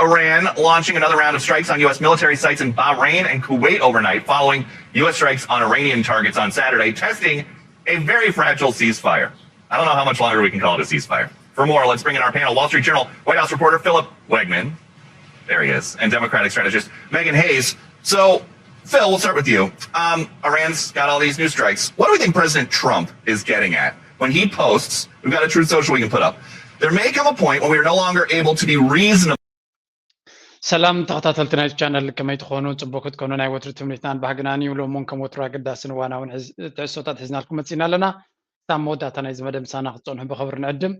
Iran launching another round of strikes on U S military sites in Bahrain and Kuwait overnight following U S strikes on Iranian targets on Saturday, testing a very fragile ceasefire. I don't know how much longer we can call it a ceasefire. For more, let's bring in our panel: Wall Street Journal White House reporter Philip Wegman, there he is, and Democratic strategist Meghan Hayes. So, Phil, we'll start with you. Um, Iran's got all these new strikes. What do we think President Trump is getting at when he posts? We've got a Truth Social we can put up. There may come a point when we are no longer able to be reasonable. ሰላም ተኸታተልቲ ናይቲ ቻነል፣ ከመይ ትኾኑ? ጽቡቅ ክትኮኑ ናይ ወትሩ ትምኒትናን ባህግናን እዩ። ሎም እውን ከም ወትሩ ኣገዳስን እዋናውን ሕዝ- ትሕዝቶታት ሒዝናልኩም መጺና ኣለና። ክሳብ መወዳእታ ናይዚ መደብ ምሳና ክትጸንሑ ብኽብሪ ንዕድም።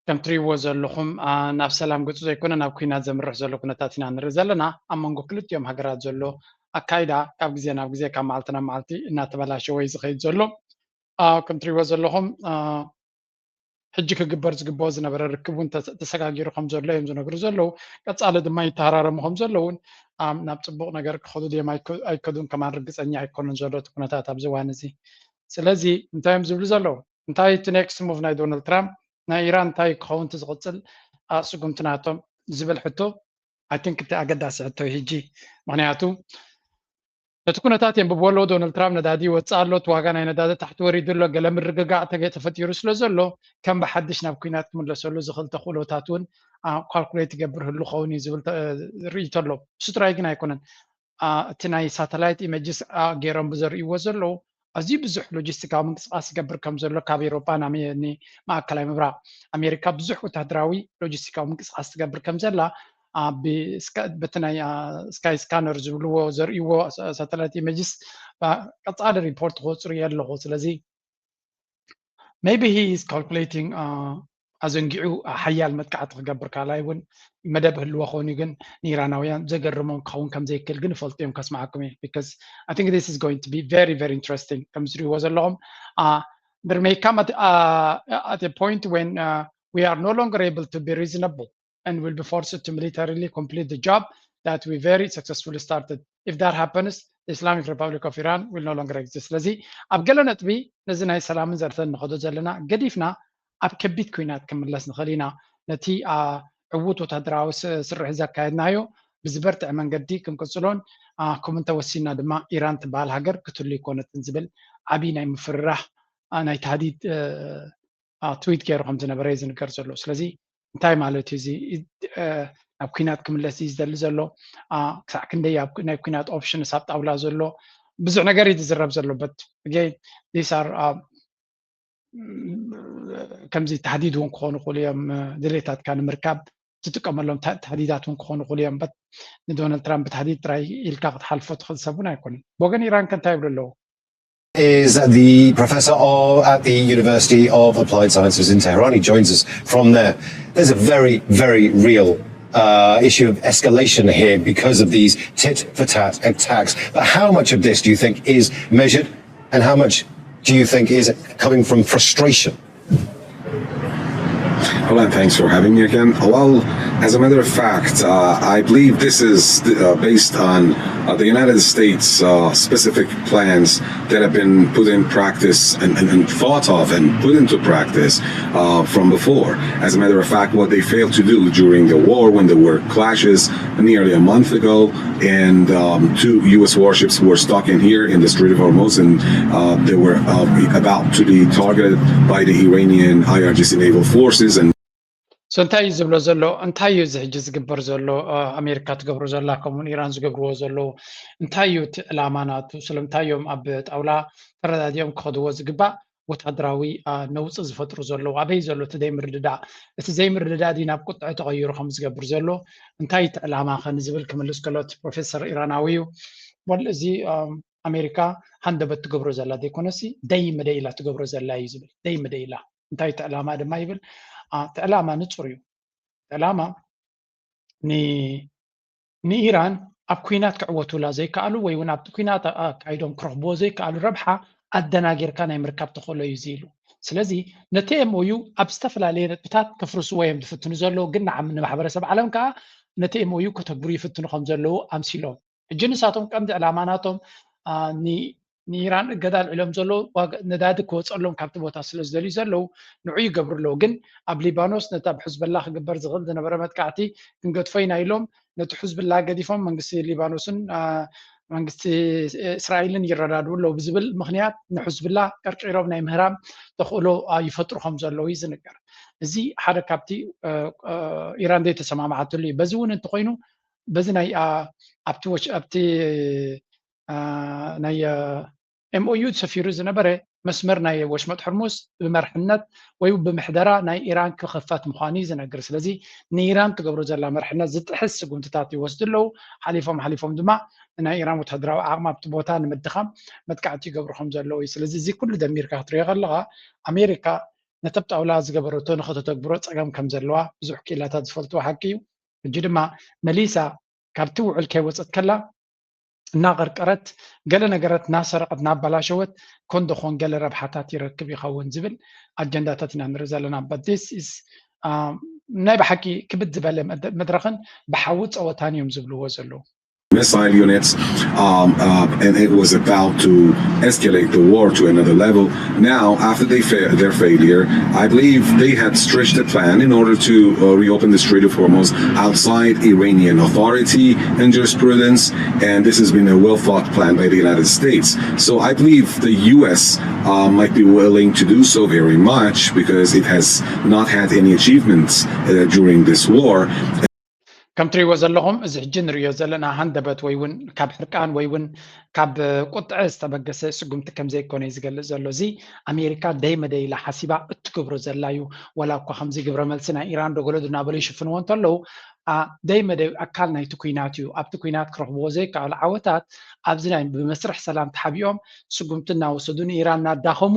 ከም ትሪእዎ ዘለኹም፣ ኣ፣ ናብ ሰላም ገጹ ዘይኮነ ናብ ኲናት ዘምርሕ ዘሎ ኩነታት ኢና ንርኢ ዘለና። ኣብ መንጎ ክልቲኦም ሃገራት ዘሎ ኣካይዳ ካብ ግዜ ናብ ግዜ፣ ካብ መዓልቲ ናብ መዓልቲ እናተበላሸወ እዩ ዝኸይድ ዘሎ። ኣ፣ ከም ትሪእዎ ዘለኹም፣ ኣ፣ ሕጂ ክግበር ዝግብኦ ዝነበረ ርክብ እውን ተ- ተሰጋጊሩ ከም ዘሎ እዮም ዝነግሩ ዘለዉ። ቀጻሊ ድማ ይተሃራረሙ ከም ዘለዉ እውን፣ ኣም፣ ናብ ጽቡቕ ነገር ክኸዱ ድዮም ኣይከ- ኣይከዱን ከማን ርግጸኛ ኣይኮኑን ዘሎ እቲ ኩነታት ኣብዚ እዋን እዚ። ስለዚ እንታይ እዮም ዝብሉ ዘለዉ? እንታይ እቲ ኔክስት ሙቭ ናይ ዶናልድ ትራምፕ? ናይ ኢራን እንታይ ክኸውን እቲ ዝቕጽል፣ ኣ፣ ስጉምቲ ናቶም ዝብል ሕቶ፣ ኣይ ቲንክ፣ እቲ ኣገዳሲ ሕቶ እዩ ሕጂ። ምኽንያቱ ነቲ ኩነታት የንብቦ ኣለዉ። ዶናልድ ትራምፕ ነዳዲ ይወፅእ ኣሎ፣ እቲ ዋጋ ናይ ነዳዲ ታሕቲ ወሪዱ ኣሎ፣ ገለ ምርግጋእ ተገ- ተፈጢሩ ስለ ዘሎ ከም ብሓድሽ ናብ ኲናት ክምለሰሉ ዝኽእል ተኽእሎታት እውን፣ ኣ፣ ካልኩሌት ይገብር ህሉ ኸውን እዩ ዝብል ተ- ርእይቶ ኣሎ። እሱ ጥራይ ግን ኣይኮነን። ኣ፣ እቲ ናይ ሳተላይት ኢመጅስ፣ ኣ፣ ገይሮም ብዘርእይዎ ዘለዉ ኣዝዩ ብዙሕ ሎጂስቲካዊ ምንቅስቃስ ይገብር ከም ዘሎ ካብ ኤሮጳ ናብ ኒ- ማእከላይ ምብራቕ ኣሜሪካ ብዙሕ ወታደራዊ ሎጂስቲካዊ ምንቅስቃስ ትገብር ከም ዘላ፣ ኣ፣ ብስካ- በቲ ናይ፣ ኣ፣ ስካይ ስካነር ዝብልዎ ዘርእይዎ ሳ- ሳተላይት ኢመጅስ፣ ኣ፣ ቀጻሊ ሪፖርት ክወጽር እየ ኣለኹ። ስለዚ maybe he is calculating፣ ኣ፣ ኣዘንጊዑ ሓያል መጥቃዕቲ ክገብር ካልኣይ እውን መደብ ህልዎ ኮይኑ ግን ንኢራናውያን ዘገርሞም ክኸውን ከም ዘይክእል ግን ይፈልጡ እዮም። ከስምዓኩም እየ፣ because I think this is going to be very, very interesting። ከም ዝሪእዎ ዘለኹም፣ ኣ፣ there may come at, uh, at a point when, uh, we are no longer able to be reasonable and will be forced to militarily complete the job that we very successfully started. If that happens, the Islamic Republic of Iran will no longer exist። ስለዚ ኣብ ገለ ነጥቢ ነዚ ናይ ሰላምን ዘርተን ንኸዶ ዘለና ገዲፍና ኣብ ከቢድ ኲናት ክምለስ ንኽእል ኢና። ነቲ፣ ኣ፣ ዕዉት ወታደራዊ ስ- ስርሕ ዘካየድናዮ ብዝበርትዐ መንገዲ ክንቅጽሎን፣ ኣ፣ ከምኡ እንተወሲንና ድማ ኢራን ትበሃል ሃገር ክትህሉ ኣይኮነትን ዝብል ዓብዪ ናይ ምፍርራህ፣ ኣ፣ ናይ ታህዲድ፣ እ፣ ኣ፣ ትዊት ገይሩ ከም ዝነበረ እዩ ዝንገር ዘሎ። ስለዚ እንታይ ማለት እዩ እዚ? እ፣ ናብ ኲናት ክምለስ እዩ ዝደሊ ዘሎ? ኣ፣ ክሳዕ ክንደይ ኣብ ናይ ኲናት ኦፕሽንስ ኣብ ጣውላ ዘሎ? ብዙሕ ነገር እዩ ዝዝረብ ዘሎ። But again, these are, ኣ፣ ከምዚ ታህዲድ እውን ክኾኑ ይኽእሉ እዮም። ድሌታትካ ንምርካብ ትጥቀመሎም ታ- ታህዲዳት እውን ክኾኑ ይኽእሉ እዮም። But ንዶናልድ ትራምፕ ብታህዲድ ጥራይ ኢልካ ክትሓልፎ ትኽእል ሰብ እውን ኣይኮነን። ብወገን ኢራን ከ እንታይ ይብሉ ኣለዉ? Is the professor of, at the University of Applied Sciences in Tehran. He joins us from there. There's a very, very real uh, issue of escalation here because of these tit for tat attacks. But how much of this do you think is measured, and how much do you think is coming from frustration? Hello, and thanks for having me again. Well, as a matter of fact, uh, I believe this is uh, based on uh, the United States' uh, specific plans that have been put in practice and, and, and thought of and put into practice uh, from before. As a matter of fact, what they failed to do during the war, when there were clashes nearly a month ago, and um, two U S warships were stuck in here in the Strait of Hormuz, and uh, they were uh, about to be targeted by the Iranian I R G C naval forces. And So እንታይ እዩ ዝብሎ ዘሎ? እንታይ እዩ እዚ ሕጂ ዝግበር ዘሎ? ኣ፣ ኣሜሪካ ትገብሮ ዘላ፣ ከምኡውን ኢራን ዝገብርዎ ዘለዉ እንታይ እዩ እቲ ዕላማ ናቱ? ስለምንታይ እዮም ኣብ ጣውላ ተረዳዲኦም ክኸድዎ ዝግባእ ወታደራዊ፣ ኣ፣ ነውፂ ዝፈጥሩ ዘለዉ? ኣበይ ዘሎ እቲ ዘይምርድዳእ? እቲ ዘይምርድዳእ ድዩ ናብ ቁጥዐ ተቐይሩ ከም ዝገብር ዘሎ? እንታይ እቲ ዕላማ ከ ንዝብል ክምልስ ከሎ፣ እቲ ፕሮፌሰር ኢራናዊ እዩ። ወል እዚ፣ ኣም፣ ኣሜሪካ ሃንደበት ትገብሮ ዘላ ዘይኮነሲ ደይ መደይ ኢላ ትገብሮ ዘላ እዩ ዝብል። ደይ መደይ ኢላ። እንታይ እቲ ዕላማ ድማ ይብል? ኣ፣ እቲ ዕላማ ንጹር እዩ። እቲ ዕላማ ን- ንኢራን ኣብ ኲናት ክዕወቱላ ዘይከኣሉ ወይ እውን ኣብቲ ኲናት ኣካይዶም ክረኽብዎ ዘይከኣሉ ረብሓ ኣደናጊርካ ናይ ምርካብ ተኽእሎ እዩ እዚ ኢሉ። ስለዚ ነቲ ኤምኦዩ ኣብ ዝተፈላለየ ነጥብታት ከፍርስዎ እዮም ዝፍትኑ ዘለዉ፣ ግን ንዓም- ንማሕበረሰብ ዓለም ከዓ ነቲ ኤምኦዩ ከተግብሩ ይፍትኑ ከም ዘለዉ ኣምሲሎም። ሕጂ ንሳቶም ቀንዲ ዕላማ ናቶም፣ ኣ፣ ን- ንኢራን እገዳ ኣልዒሎም ዘለዉ ነዳዲ ክወፀሎም ካብቲ ቦታ ስለ ዝደልዩ ዘለዉ ንዑ ይገብሩ ኣለዉ። ግን ኣብ ሊባኖስ ነቲ ኣብ ሕዝበላ ክግበር ዝኽእል ዝነበረ መጥቃዕቲ ክንገድፎ ኢና ኢሎም ነቲ ሕዝብላ ገዲፎም መንግስቲ ሊባኖስን መንግስቲ እስራኤልን ይረዳድኡ ኣለዉ ብዝብል ምክንያት ንሕዝብላ ቀርቂሮም ናይ ምህራም ተኽእሎ ይፈጥሩ ከም ዘለዉ እዩ ዝንገር። እዚ ሓደ ካብቲ ኢራን ዘይተሰማማዓትሉ እዩ። በዚ እውን እንተኮይኑ በዚ ናይ ኣብቲ ናይ ኤምኦዩ ተሰፊሩ ዝነበረ መስመር ናይ ወሽመጥ ሕርሙዝ ብመርሕነት ወይ ብምሕደራ ናይ ኢራን ክኽፈት ምዃኑ እዩ ዝነግር። ስለዚ ንኢራን ትገብሮ ዘላ መርሕነት ዝጥሕስ ስጉምትታት ይወስዱ ኣለዉ። ሓሊፎም ሓሊፎም ድማ ናይ ኢራን ወታደራዊ ዓቕሚ ኣብቲ ቦታ ንምድኻም መጥቃዕቲ ይገብሩ ከም ዘለዉ እዩ። ስለዚ እዚ ኩሉ ደሚርካ ክትሪኦ ከለኻ ኣሜሪካ ነቲ ኣብ ጣውላ ዝገበረቶ ንኸተተግብሮ ፀገም ከም ዘለዋ ብዙሕ ክኢላታት ዝፈልጥዎ ሓቂ እዩ። ሕጂ ድማ መሊሳ ካብቲ ውዕል ከይወፀት ከላ እናቐርቀረት ገለ ነገራት እናሰረቐት እናበላሸወት ኮንዶ ኾን ገለ ረብሓታት ይረክብ ይኸውን ዝብል ኣጀንዳታት ኢና ንርኢ ዘለና። But this is ናይ ብሓቂ ክብድ ዝበለ መድረኽን ብሓዊ ፀወታን እዮም ዝብልዎ ዘለዉ። missile units, um, uh, and it was about to escalate the war to another level. Now, after they fa- their failure, I believe they had stretched the plan in order to uh, reopen the Strait of Hormuz outside Iranian authority and jurisprudence. And this has been a well thought plan by the United States. So I believe the U S uh, might be willing to do so very much because it has not had any achievements uh, during this war. ከም ትሪእዎ ዘለኹም እዚ ሕጂ ንሪኦ ዘለና ሃንደበት ወይ እውን ካብ ሕርቃን ወይ እውን ካብ ቁጥዐ ዝተበገሰ ስጉምቲ ከም ዘይኮነ እዩ ዝገልጽ ዘሎ። እዚ ኣሜሪካ ደይ መደይ ኢላ ሓሲባ እትገብሮ ዘላ እዩ። ወላ እኳ ከምዚ ግብረ መልሲ ናይ ኢራን ዶ ገለ ዶ እናበሉ ይሽፍንዎ እንተለዉ ደይ መደይ ኣካል ናይቲ ኩናት እዩ። ኣብቲ ኩናት ክረኽብዎ ዘይከኣሉ ዓወታት ኣብዚ ናይ ብመስርሕ ሰላም ተሓቢኦም ስጉምቲ እናወሰዱ ንኢራን እናዳኸሙ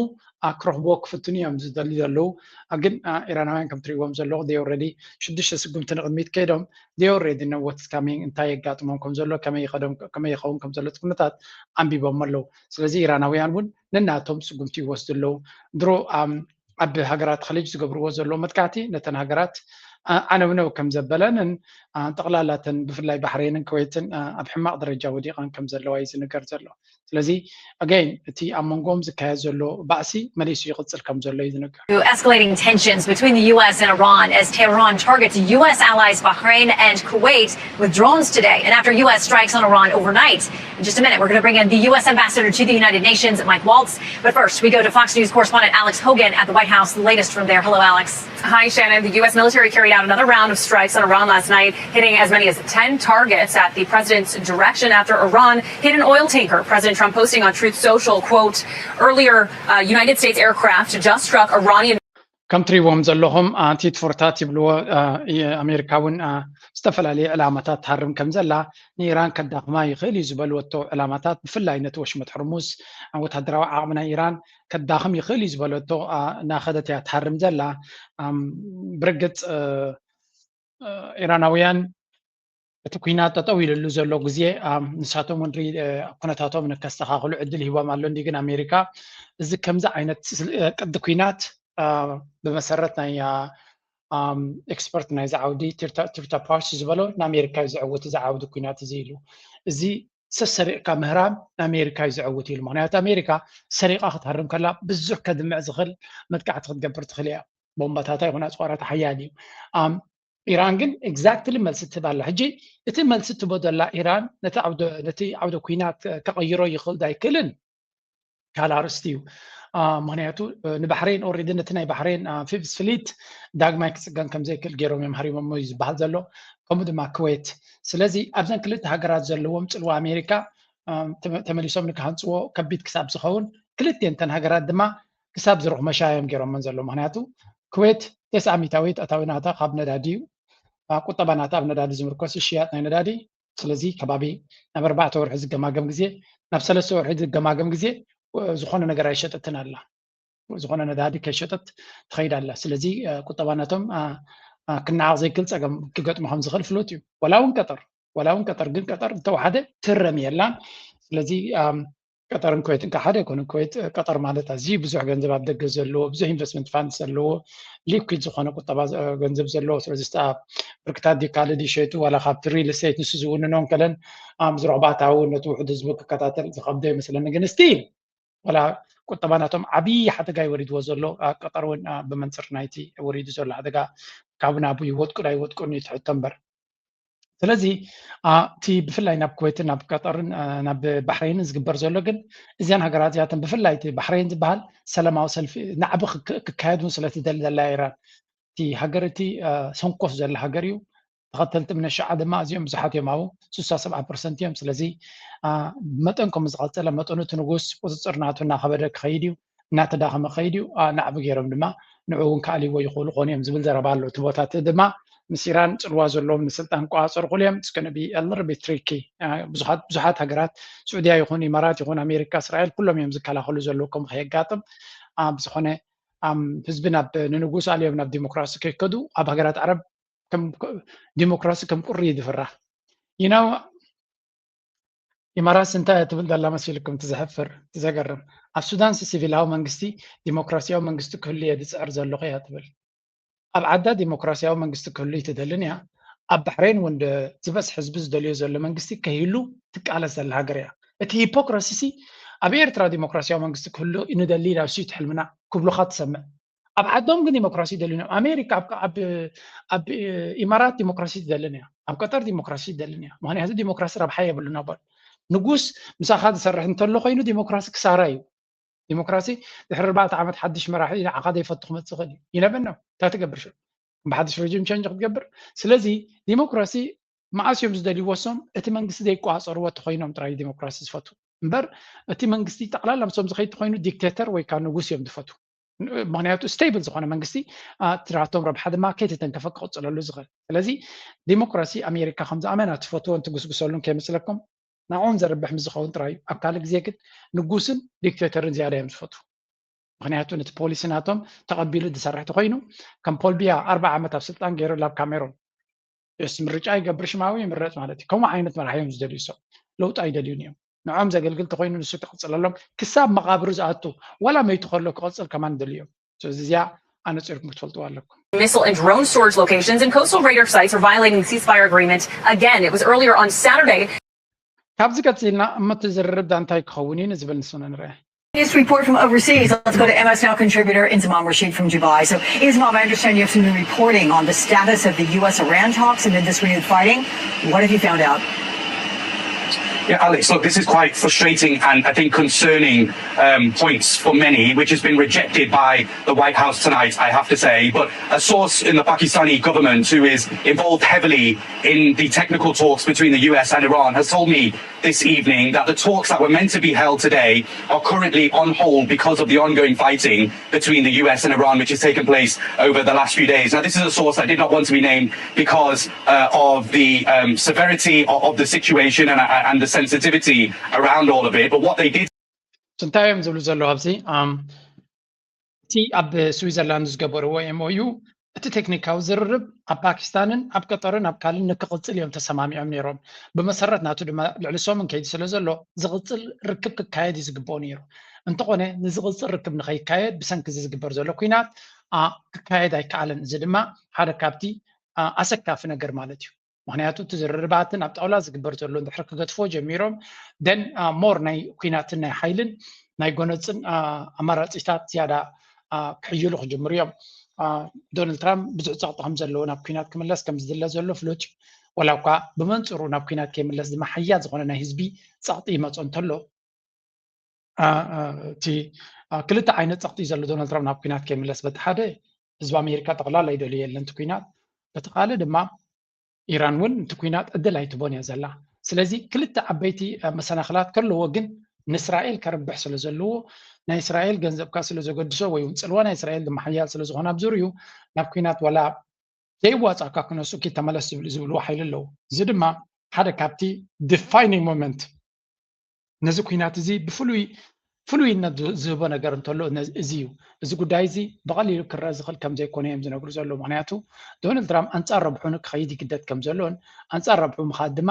ክረኽብዎ ክፍትኑ እዮም ዝደልዩ ዘለዉ። ግን ኢራናውያን ከም ትሪእዎም ዘለኹ they already ሽዱሽተ ስጉምቲ ንቕድሚት ከይዶም they already know what's coming እንታይ የጋጥሞም ከም ዘሎ ከመይ ይኸውን ከም ዘሎ እቲ ኩነታት ኣንቢቦም ኣለዉ። ስለዚ ኢራናውያን እውን ነናቶም ስጉምቲ ይወስዱ ኣለዉ። ድሮ ኣብ ሃገራት ኸሊጅ ዝገብርዎ ዘለዉ መጥቃዕቲ ነተን ሃገራት ዓነውነው ከም ዘበለንን ጠቕላላተን ብፍላይ ባሕሬንን ኩዌትን ኣብ ሕማቕ ደረጃ ወዲቐን ከም ዘለዋ እዩ ዝንገር ዘሎ። ስለዚ again እቲ ኣብ መንጎም ዝካየድ ዘሎ ባእሲ መሊሱ ይቕጽል ከም ዘሎ እዩ ዝንገር። Escalating tensions between the U S and Iran as Tehran targets U S allies Bahrain and Kuwait with drones today. And after U S strikes on Iran overnight. In just a minute, we're going to bring in the U S ambassador to the United Nations, Mike Waltz. But first, we go to Fox News correspondent Alex Hogan at the White House. The latest from there. Hello, Alex. Hi, Shannon. The U S military carried out another round of strikes on Iran last night, hitting as many as ten targets at the president's direction after Iran hit an oil tanker. President Trump posting on Truth Social, quote, earlier, uh, United States aircraft just struck Iranian. ከም ትሪእዎም ዘለኹም ቲትፎርታት ይብልዎ። ኣሜሪካ እውን ዝተፈላለዩ ዕላማታት ትሃርም ከም ዘላ ንኢራን ከዳኽማ ይኽእል እዩ ዝበልወቶ ዕላማታት ብፍላይ ነቲ ወሽመጥ ሕርሙዝ ወታደራዊ ዓቕሚ ናይ ኢራን ከዳኽም ይኽእል እዩ ዝበለቶ እናኸደት እያ ትሃርም ዘላ። ብርግፅ ኢራናውያን እቲ ኩናት ጠጠው ኢልሉ ዘሎ ግዜ ንሳቶም እውን ኩነታቶም ንከስተኻኽሉ ዕድል ሂቦም ኣሎ። እንዲ ግን ኣሜሪካ እዚ ከምዚ ዓይነት ቅዲ ኩናት ብመሰረት ናይ ኤክስፐርት ናይዚ ዓውዲ ትርታ ፓርሲ ዝበሎ ንኣሜሪካ እዩ ዝዕውት እዚ ዓውዲ ኩናት እዚ ኢሉ። እዚ ሰሰሪቕካ ምህራም ንኣሜሪካ እዩ ዝዕውት ኢሉ። ምክንያቱ ኣሜሪካ ሰሪቓ ክትሃርም ከላ ብዙሕ ከድምዕ ዝኽእል መጥቃዕቲ ክትገብር ትኽእል እያ። ቦምባታታ ይኹን ኣፅዋራታ ሓያል እዩ። ኢራን ግን exactly መልሲ ትህብ ኣላ። ሕጂ እቲ መልሲ ትህቦ ዘላ ኢራን ነቲ ዓውደ ኩናት ከቐይሮ ይኽእል ዶ ኣይክእልን ካልእ ኣርእስቲ እዩ። ምክንያቱ ንባሕሬን already ነቲ ናይ ባሕሬን ፊፍዝ ፍሊት ዳግማይ ክፅገን ከም ዘይክእል ገይሮም እዮም ሃሪሞሞ እዩ ዝበሃል ዘሎ። ከምኡ ድማ ኩዌት። ስለዚ ኣብዘን ክልተ ሃገራት ዘለዎም ፅልዋ ኣሜሪካ ተመሊሶም ንክሃንፅዎ ከቢድ ክሳብ ዝኸውን ክልቲኤን እተን ሃገራት ድማ ክሳብ ዝርኽመሻ እዮም ገይሮመን ዘሎ። ምክንያቱ ኩዌት ተስዓ ሚታዊት ኣታዊ ናታ ካብ ነዳዲ እዩ። ቁጠባ ናታ ኣብ ነዳዲ ዝምርኮስ ሽያጥ ናይ ነዳዲ። ስለዚ ከባቢ ናብ ኣርባዕተ ወርሒ ዝገማገም ግዜ ናብ ሰለስተ ወርሒ ዝገማገም ግዜ ዝኾነ ነገር ኣይሸጠትን ኣላ። ዝኾነ ነዳዲ ከይሸጠት ትኸይድ ኣላ። ስለዚ ቁጠባ ናቶም ክነዓቕ ዘይክእል ፀገም ክገጥሞ ከም ዝኽእል ፍሉጥ እዩ። ወላ እውን ቀጠር ወላ እውን ቀጠር ግን ቀጠር እንተወሓደ ትረም የላን። ስለዚ ቀጠርን ኩዌትን ከሓደ ኣይኮነን። ኩዌት ቀጠር ማለት ኣዝዩ ብዙሕ ገንዘብ ኣብ ደገ ዘለዎ ብዙሕ ኢንቨስትመንት ፋንድ ዘለዎ ሊኩድ ዝኾነ ቁጠባ ገንዘብ ዘለዎ ስለዚ ብርክታት ዲካልድ ይሸጡ ዋላ ካብቲ ሪል ስቴት ንሱ ዝውንኖ እንከለን ዝረኽባታ እውን ነቲ ውሕድ ህዝቢ ክከታተል ዝኸብዶ ይመስለኒ። ግን ስቲል ወላ ቁጠባ ናቶም ዓብዪ ሓደጋ ይወሪድዎ ዘሎ። ኣብ ቀጠር እውን ብመንፅር ናይቲ ወሪዱ ዘሎ ሓደጋ ካብ ናቡ ይወድቁ ዶ ኣይወድቁን እዩ ትሕቶ እምበር። ስለዚ እቲ ብፍላይ ናብ ኩዌትን ናብ ቀጠርን ናብ ባሕሬንን ዝግበር ዘሎ ግን እዚን ሃገራት እዚኣተን ብፍላይ እቲ ባሕሬን ዝበሃል ሰላማዊ ሰልፊ ናዕቢ ክካየድ እውን ስለትደሊ ዘላ ኢራን እቲ ሃገር እቲ ሰንኮፍ ዘለ ሃገር እዩ። ተኸተልቲ እምነት ሽዓ ድማ እዚኦም ብዙሓት እዮም ኣብኡ ስሳ ሰብዓ ፐርሰንት እዮም። ስለዚ መጠን ከም ዝቐፀለ መጠኑ እቲ ንጉስ ቁፅፅር ናቱ እናኸበደ ክኸይድ እዩ። እናተዳኸመ ከይድ እዩ። ናዕቢ ገይሮም ድማ ንዑ እውን ክኣልይዎ ይኽእሉ ኮኑ እዮም ዝብል ዘረባ ኣሎ። እቲ ቦታ እቲ ድማ ምስ ኢራን ፅልዋ ዘለዎም ንስልጣን ቆፃፀሩ ክሉ እዮም። It's gonna be a little bit tricky። ብዙሓት ብዙሓት ሃገራት ስዑድያ ይኹን ኢማራት ይኹን ኣሜሪካ እስራኤል ኩሎም እዮም ዝከላኸሉ ዘለዉ ከም ከየጋጥም። ብዝኾነ ህዝቢ ናብ ንንጉስ ኣልዮም ናብ ዲሞክራሲ ከይከዱ ኣብ ሃገራት ዓረብ ዲሞክራሲ ከም ቁሪ ይድፍራ። You know ኢማራት እንታይ ትብል ዘላ መሲልኩም ትዘሕፍር ትዘገርም። ኣብ ሱዳን ሲቪላዊ መንግስቲ ዲሞክራሲያዊ መንግስቲ ክህሉ እየ ዝፅዕር ዘለኹ እያ ትብል። ኣብ ዓዳ ዲሞክራሲያዊ መንግስቲ ክህሉ ትደልን እያ። ኣብ ባሕሬን እውን ዝበዝሕ ህዝቢ ዝደልዮ ዘሎ መንግስቲ ከይህሉ ትቃለስ ዘላ ሃገር እያ። እቲ ሂፖክራሲ ሲ ኣብ ኤርትራ ዲሞክራሲያዊ መንግስቲ ክህሉ ንደሊ ኢላ ሲ ትሕልምና ክብሉካ ትሰምዕ። ኣብ ዓዶም ግን ዲሞክራሲ ይደልዩን እዮም። ኣሜሪካ ኣብ ኢማራት ዲሞክራሲ ትደልን እያ፣ ኣብ ቀጠር ዲሞክራሲ ትደልን እያ። ምክንያቱ ዲሞክራሲ ረብሓ የብሉን ኣቦል ንጉስ ምሳኻ ዝሰርሕ እንተሎ ኮይኑ ዲሞክራሲ ክሳራ እዩ። ዲሞክራሲ ድሕሪ ኣርባዕተ ዓመት ሓድሽ መራሒ ንዓኻ ዘይፈቱ ክመፅእ ይኽእል እዩ። ይነብን ነው እንታይ ትገብር ሽ ብሓድሽ ሬጂም ቸንጅ ክትገብር። ስለዚ ዲሞክራሲ መዓስ እዮም ዝደልይዎ ሶም እቲ መንግስቲ ዘይቋፀርዎ ተኮይኖም ጥራይ ዲሞክራሲ ዝፈቱ እምበር እቲ መንግስቲ ጠቕላላ ምሶም ዝኸይድ ተኮይኑ ዲክቴተር ወይ ከዓ ንጉስ እዮም ዝፈቱ። ምክንያቱ ስቴብል ዝኾነ መንግስቲ ትራቶም ረብሓ ድማ ከይተተንከፈ ክቕፅለሉ ዝኽእል። ስለዚ ዲሞክራሲ ኣሜሪካ ከምዚ ኣመና ትፈትዎን ትጉስጉሰሉን ከይመስለኩም ንዕኦም ዘርብሕ ምስ ዝኸውን ጥራይ እዩ። ኣብ ካልእ ግዜ ግን ንጉስን ዲክቴተርን ዝያዳ እዮም ዝፈትዉ። ምክንያቱ ነቲ ፖሊሲ ናቶም ተቐቢሉ ዝሰርሕ ተኮይኑ ከም ፖልቢያ ኣርባ ዓመት ኣብ ስልጣን ገይሩ ላብ ካሜሮን ስ ምርጫ ይገብር ሽማዊ ይምረፅ ማለት እዩ። ከምኡ ዓይነት መራሒ እዮም ዝደልዩ ሰብ ለውጢ ኣይደልዩን እዮም። ንዖም ዘገልግል ተኮይኑ ንሱ ክቕፅለሎም ክሳብ መቓብሩ ዝኣቱ ዋላ መይቱ ከሎ ክቕፅል ከማን ይደልዩ እዮም። ስለዚ እዚኣ ኣነፂርኩም ክትፈልጥዋ ኣለኩም። Missile and drone storage locations and coastal radar sites are violating the ceasefire agreement. Again, it was earlier on Saturday. ካብዚ ቀፂልና እሞ እቲ ዝርርብ እንታይ ክኸውን እዩ ንዝብል ንስነ ንርአ። This report from overseas. Let's go to M S Now contributor Inzamam Rashid from Dubai. So, Inzamam, I understand you have some new reporting on the status of the U S Iran talks amid this renewed fighting. What have you found out? Yeah, Alex, look, this is quite frustrating and I think concerning um, points for many, which has been rejected by the White House tonight, I have to say. But a source in the Pakistani government who is involved heavily in the technical talks between the U S and Iran has told me this evening that the talks that were meant to be held today are currently on hold because of the ongoing fighting between the U S and Iran, which has taken place over the last few days. Now, this is a source that did not want to be named because uh, of the um, severity of, of the situation and, and the sensitivity around all of it. But what they did እንታይ እዮም ዝብሉ ዘለዉ ኣብዚ እቲ ኣብ ስዊዘርላንድ ዝገበርዎ M O U እቲ ቴክኒካዊ ዝርርብ ኣብ ፓኪስታንን ኣብ ቀጠርን ኣብ ካልእን ንክቕፅል እዮም ተሰማሚዖም ነይሮም። ብመሰረት ናቱ ድማ ልዕሊ ሰሙን ከይዲ ስለ ዘሎ ዝቕፅል ርክብ ክካየድ እዩ ዝግብኦ ነይሩ። እንተኾነ ንዝቕፅል ርክብ ንኸይካየድ ብሰንኪ እዚ ዝግበር ዘሎ ኲናት ክካየድ ኣይከኣለን። እዚ ድማ ሓደ ካብቲ ኣሰካፊ ነገር ማለት እዩ። ምክንያቱ እቲ ዝርርባትን ኣብ ጣውላ ዝግበር ዘሎ እንድሕር ክገድፎ ጀሚሮም ደን ሞር ናይ ኲናትን ናይ ሓይልን ናይ ጎነፅን ኣማራፂታት ዝያዳ ክሕይሉ ክጅምሩ እዮም። ዶናልድ ትራምፕ ብዙሕ ፀቕጢ ከም ዘለዎ ናብ ኲናት ክምለስ ከም ዝድለ ዘሎ ፍሉጥ እዩ። ወላ እኳ ብመንፅሩ ናብ ኲናት ከይምለስ ድማ ሓያል ዝኾነ ናይ ህዝቢ ፀቕጢ ይመፆ እንተሎ እቲ ክልተ ዓይነት ፀቕጢ ዘሎ ዶናልድ ትራምፕ ናብ ኲናት ከይምለስ በቲ ሓደ ህዝቢ ኣሜሪካ ጠቕላላ ይደልዩ የለን እቲ ኲናት በቲ ካልእ ድማ ኢራን እውን እቲ ኲናት ዕድል ኣይትቦን እያ ዘላ። ስለዚ ክልተ ዓበይቲ መሰናክላት ከለዎ ግን ንእስራኤል ከርብሕ ስለ ዘለዎ ናይ እስራኤል ገንዘብካ ስለ ዘገድሶ ወይ እውን ፅልዋ ናይ እስራኤል ድማ ሓያል ስለ ዝኾነ ኣብ ዙርዩ ናብ ኲናት ወላ ዘይዋፃእካ ክነሱ ኪድ ተመለስ ዝብል ዝብልዎ ሓይሊ ኣለዉ። እዚ ድማ ሓደ ካብቲ defining moment ነዚ ኲናት እዚ ብፍሉይ ፍሉይነት ዝህቦ ነገር እንተሎ እዚ እዩ። እዚ ጉዳይ እዚ ብቐሊሉ ክረአ ዝኽእል ከም ዘይኮነ እዮም ዝነግሩ ዘለዉ። ምክንያቱ ዶናልድ ትራምፕ ኣንፃር ረብሑ ንክኸይድ ይግደድ ከም ዘሎን ኣንፃር ረብሑ ምኻድ ድማ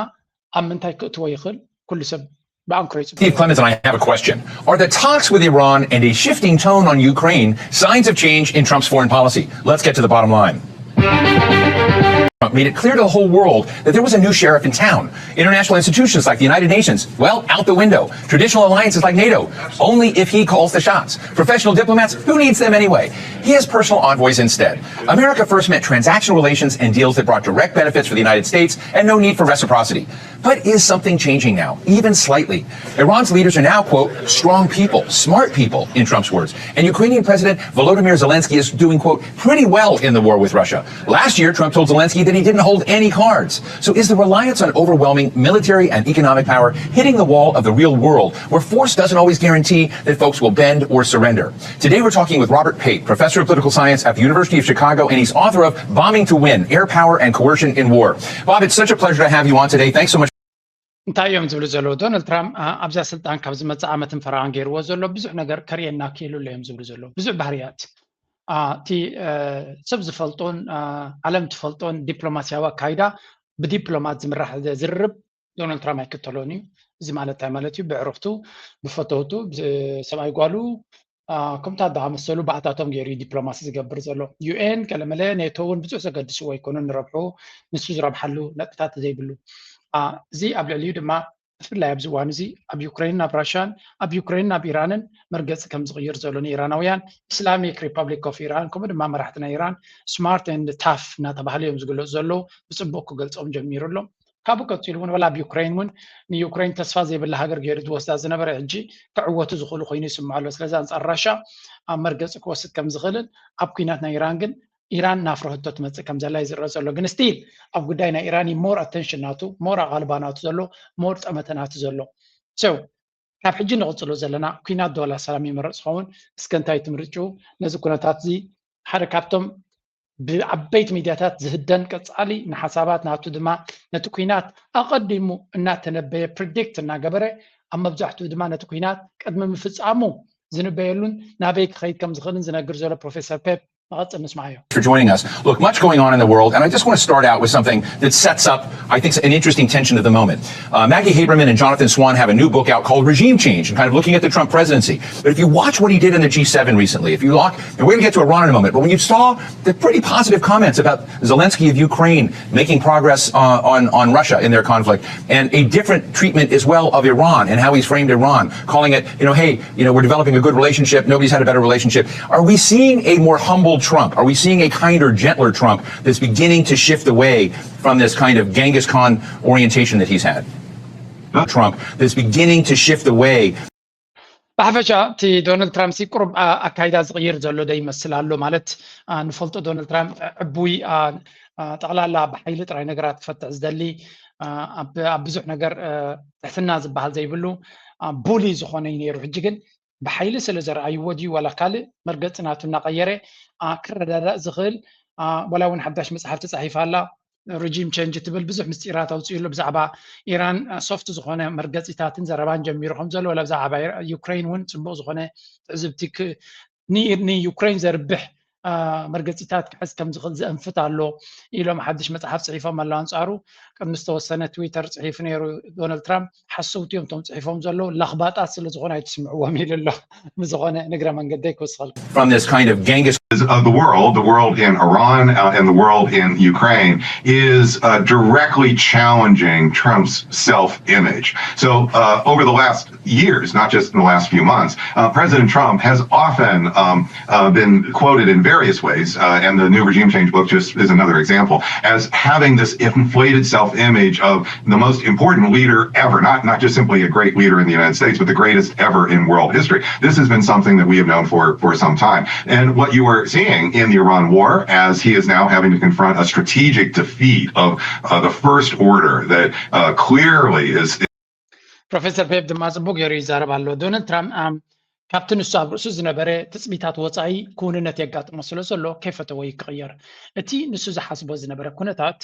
ኣብ ምንታይ ክእትዎ ይኽእል ኩሉ ሰብ ብኣንክሮ ይፅበ። Steve Clements and I have a question. Are the talks with Iran and a shifting tone on Ukraine signs of change in Trump's foreign policy? Let's get to the bottom line. Made it clear to the whole world that there was a new sheriff in town. International institutions like the United Nations, well, out the window. Traditional alliances like NATO, only if he calls the shots. Professional diplomats, who needs them anyway? He has personal envoys instead. America first meant transactional relations and deals that brought direct benefits for the United States and no need for reciprocity. But is something changing now, even slightly? Iran's leaders are now, quote, strong people, smart people, in Trump's words. And Ukrainian President Volodymyr Zelensky is doing, quote, pretty well in the war with Russia. Last year, Trump told Zelensky that he didn't hold any cards. So is the reliance on overwhelming military and economic power hitting the wall of the real world, where force doesn't always guarantee that folks will bend or surrender? Today, we're talking with Robert Pape, professor of political science at the University of Chicago, and he's author of Bombing to Win: Air Power and Coercion in War. Bob, it's such a pleasure to have you on today. Thanks so much. እንታይ እዮም ዝብሉ ዘለዉ? ዶናልድ ትራምፕ ኣብዛ ስልጣን ካብ ዝመፅእ ዓመትን ፈረቓን ገይርዎ ዘሎ ብዙሕ ነገር ከርእየና ክኢሉሉ እዮም ዝብሉ ዘለዉ። ብዙሕ ባህርያት እቲ ሰብ ዝፈልጦን ዓለም ትፈልጦን ዲፕሎማስያዊ ኣካይዳ፣ ብዲፕሎማት ዝምራሕ ዝርርብ ዶናልድ ትራምፕ ኣይክተሎን እዩ። እዚ ማለት እንታይ ማለት እዩ? ብዕርኽቱ፣ ብፈተውቱ፣ ሰብኣይ ጓሉ፣ ከምታ ዝኣመሰሉ ባእታቶም ገይሩ እዩ ዲፕሎማሲ ዝገብር ዘሎ። ዩ ኤን ገለመለ፣ ኔቶ እውን ብዙሕ ዘገድስዎ ኣይኮኑን ንረብሑ፣ ንሱ ዝረብሓሉ ነጥብታት ዘይብሉ። እዚ ኣብ ልዕሊኡ ድማ ብፍላይ ኣብዚ እዋን እዚ ኣብ ዩክሬንን ኣብ ራሽያን፣ ኣብ ዩክሬንን ኣብ ኢራንን መርገፂ ከም ዝቕይር ዘሎ፣ ንኢራናውያን ኢስላሚክ ሪፐብሊክ ኦፍ ኢራን ከምኡ ድማ መራሕቲ ናይ ኢራን ስማርት ኤንድ ታፍ እናተባህለ እዮም ዝግለፁ ዘለዉ። ብፅቡቅ ክገልፆም ጀሚሩ ኣሎ። ካብኡ ቀፂሉ እውን ወላ ኣብ ዩክሬን እውን ንዩክሬን ተስፋ ዘይብላ ሃገር ገይሩ ዝወስዳ ዝነበረ ሕጂ ክዕወቱ ዝኽእሉ ኮይኑ ይስምዖ ኣሎ። ስለዚ ኣንፃር ራሻ ኣብ መርገፂ ክወስድ ከም ዝኽእልን ኣብ ኩናት ናይ ኢራን ግን ኢራን ናፍረህቶ ትመፅእ ከም ዘላ እዩ ዝረአ ዘሎ። ግን ስቲል ኣብ ጉዳይ ናይ ኢራን ሞር ኣተንሽን ናቱ፣ ሞር ኣቓልባ ናቱ ዘሎ፣ ሞር ጠመተ ናቱ ዘሎ። So ካብ ሕጂ ንቕፅሎ ዘለና ኩናት ዶላ ሰላም ይመረፅ ዝኸውን እስከ እንታይ ትምርጭው? ነዚ ኩነታት እዚ ሓደ ካብቶም ብዓበይቲ ሚድያታት ዝህደን ቀፃሊ ንሓሳባት ናቱ ድማ ነቲ ኩናት ኣቐዲሙ እናተነበየ ፕሪዲክት እናገበረ ኣብ መብዛሕትኡ ድማ ነቲ ኩናት ቅድሚ ምፍፃሙ ዝንበየሉን ናበይ ክኸይድ ከም ዝኽእልን ዝነግር ዘሎ ፕሮፌሰር ፔፕ መቐፅል ንስማዓዮ። for joining us. Look, much going on in the world, and I just want to start out with something that sets up, I think, an interesting tension of the moment. Uh, Maggie Haberman and Jonathan Swan have a new book out called Regime Change, and kind of looking at the Trump presidency. But if you watch what he did in the G seven recently, if you look, and we're going to get to Iran in a moment, but when you saw the pretty positive comments about Zelensky of Ukraine making progress uh, on, on Russia in their conflict, and a different treatment as well of Iran and how he's framed Iran, calling it, you know, hey, you know, we're developing a good relationship. Nobody's had a better relationship. Are we seeing a more humble Trump? Are we seeing a kinder, gentler Trump that's beginning to shift away from this kind of Genghis Khan orientation that he's had? Trump that's beginning to shift away. ብሓፈሻ እቲ ዶናልድ ትራምፕ ሲ ቁሩብ ኣካይዳ ዝቕይር ዘሎ ዶ ይመስል ኣሎ። ማለት ንፈልጦ ዶናልድ ትራምፕ ዕቡይ፣ ጠቕላላ ብሓይሊ ጥራይ ነገራት ክፈትሕ ዝደሊ፣ ኣብ ብዙሕ ነገር ትሕትና ዝበሃል ዘይብሉ፣ ቡሊ ዝኾነ እዩ ነይሩ። ሕጂ ግን ብሓይሊ ስለ ዘርኣይዎ ድዩ ዋላ ካልእ መርገፂ ናቱ እናቐየረ ክረዳዳእ ዝኽእል፣ ዋላ እውን ሓዳሽ መፅሓፍ ተፃሒፋ ኣላ፣ ሪጂም ቸንጅ ትብል ብዙሕ ምስጢራት ኣውፅኡ ኣሎ። ብዛዕባ ኢራን ሶፍት ዝኾነ መርገፂታትን ዘረባን ጀሚሩ ከም ዘሎ፣ ዋላ ብዛዕባ ዩክሬን እውን ፅቡቕ ዝኾነ ትዕዝብቲ ንዩክሬን ዘርብሕ መርገፂታት ክሕዝ ከም ዝኽእል ዘእንፍት ኣሎ ኢሎም ሓድሽ መፅሓፍ ፅሒፎም ኣለዉ። ኣንፃሩ ቅድሚ ዝተወሰነ ትዊተር ፅሒፉ ነይሩ ዶናልድ ትራምፕ፣ ሓሰውቲ እዮም እቶም ፅሒፎም ዘለዉ፣ ለኽባጣት ስለ ዝኾነ ኣይትስምዕዎም ኢሉ ኣሎ። ብዝኾነ ንግረ መንገደይ ክውስኸልኩም። From this kind of Genghis of the world, the world in Iran uh, and the world in Ukraine is uh, directly challenging Trump's self-image. So uh, over the last years, not just in the last few months, uh, President Trump has often um, uh, been quoted in various ways, uh, and the new regime change book just is another example, as having this inflated self-image of the most important leader ever, not, not just simply a great leader in the United States, but the greatest ever in world history. This has been something that we have known for, for some time. And what you are seeing in the Iran war, as he is now having to confront a strategic defeat of uh, the first order that uh, clearly is ፕሮፌሰር ፔፕ ድማ ጽቡቅ ገይሩ ይዛረብ ኣሎ። ዶናልድ ትራምፕ ካብቲ ንሱ ኣብ ርእሱ ዝነበረ ትጽቢታት ወጻኢ ክውንነት የጋጥሞ ስለ ዘሎ ከይፈተወ እዩ ክቕየር። እቲ ንሱ ዝሓስቦ ዝነበረ ኩነታት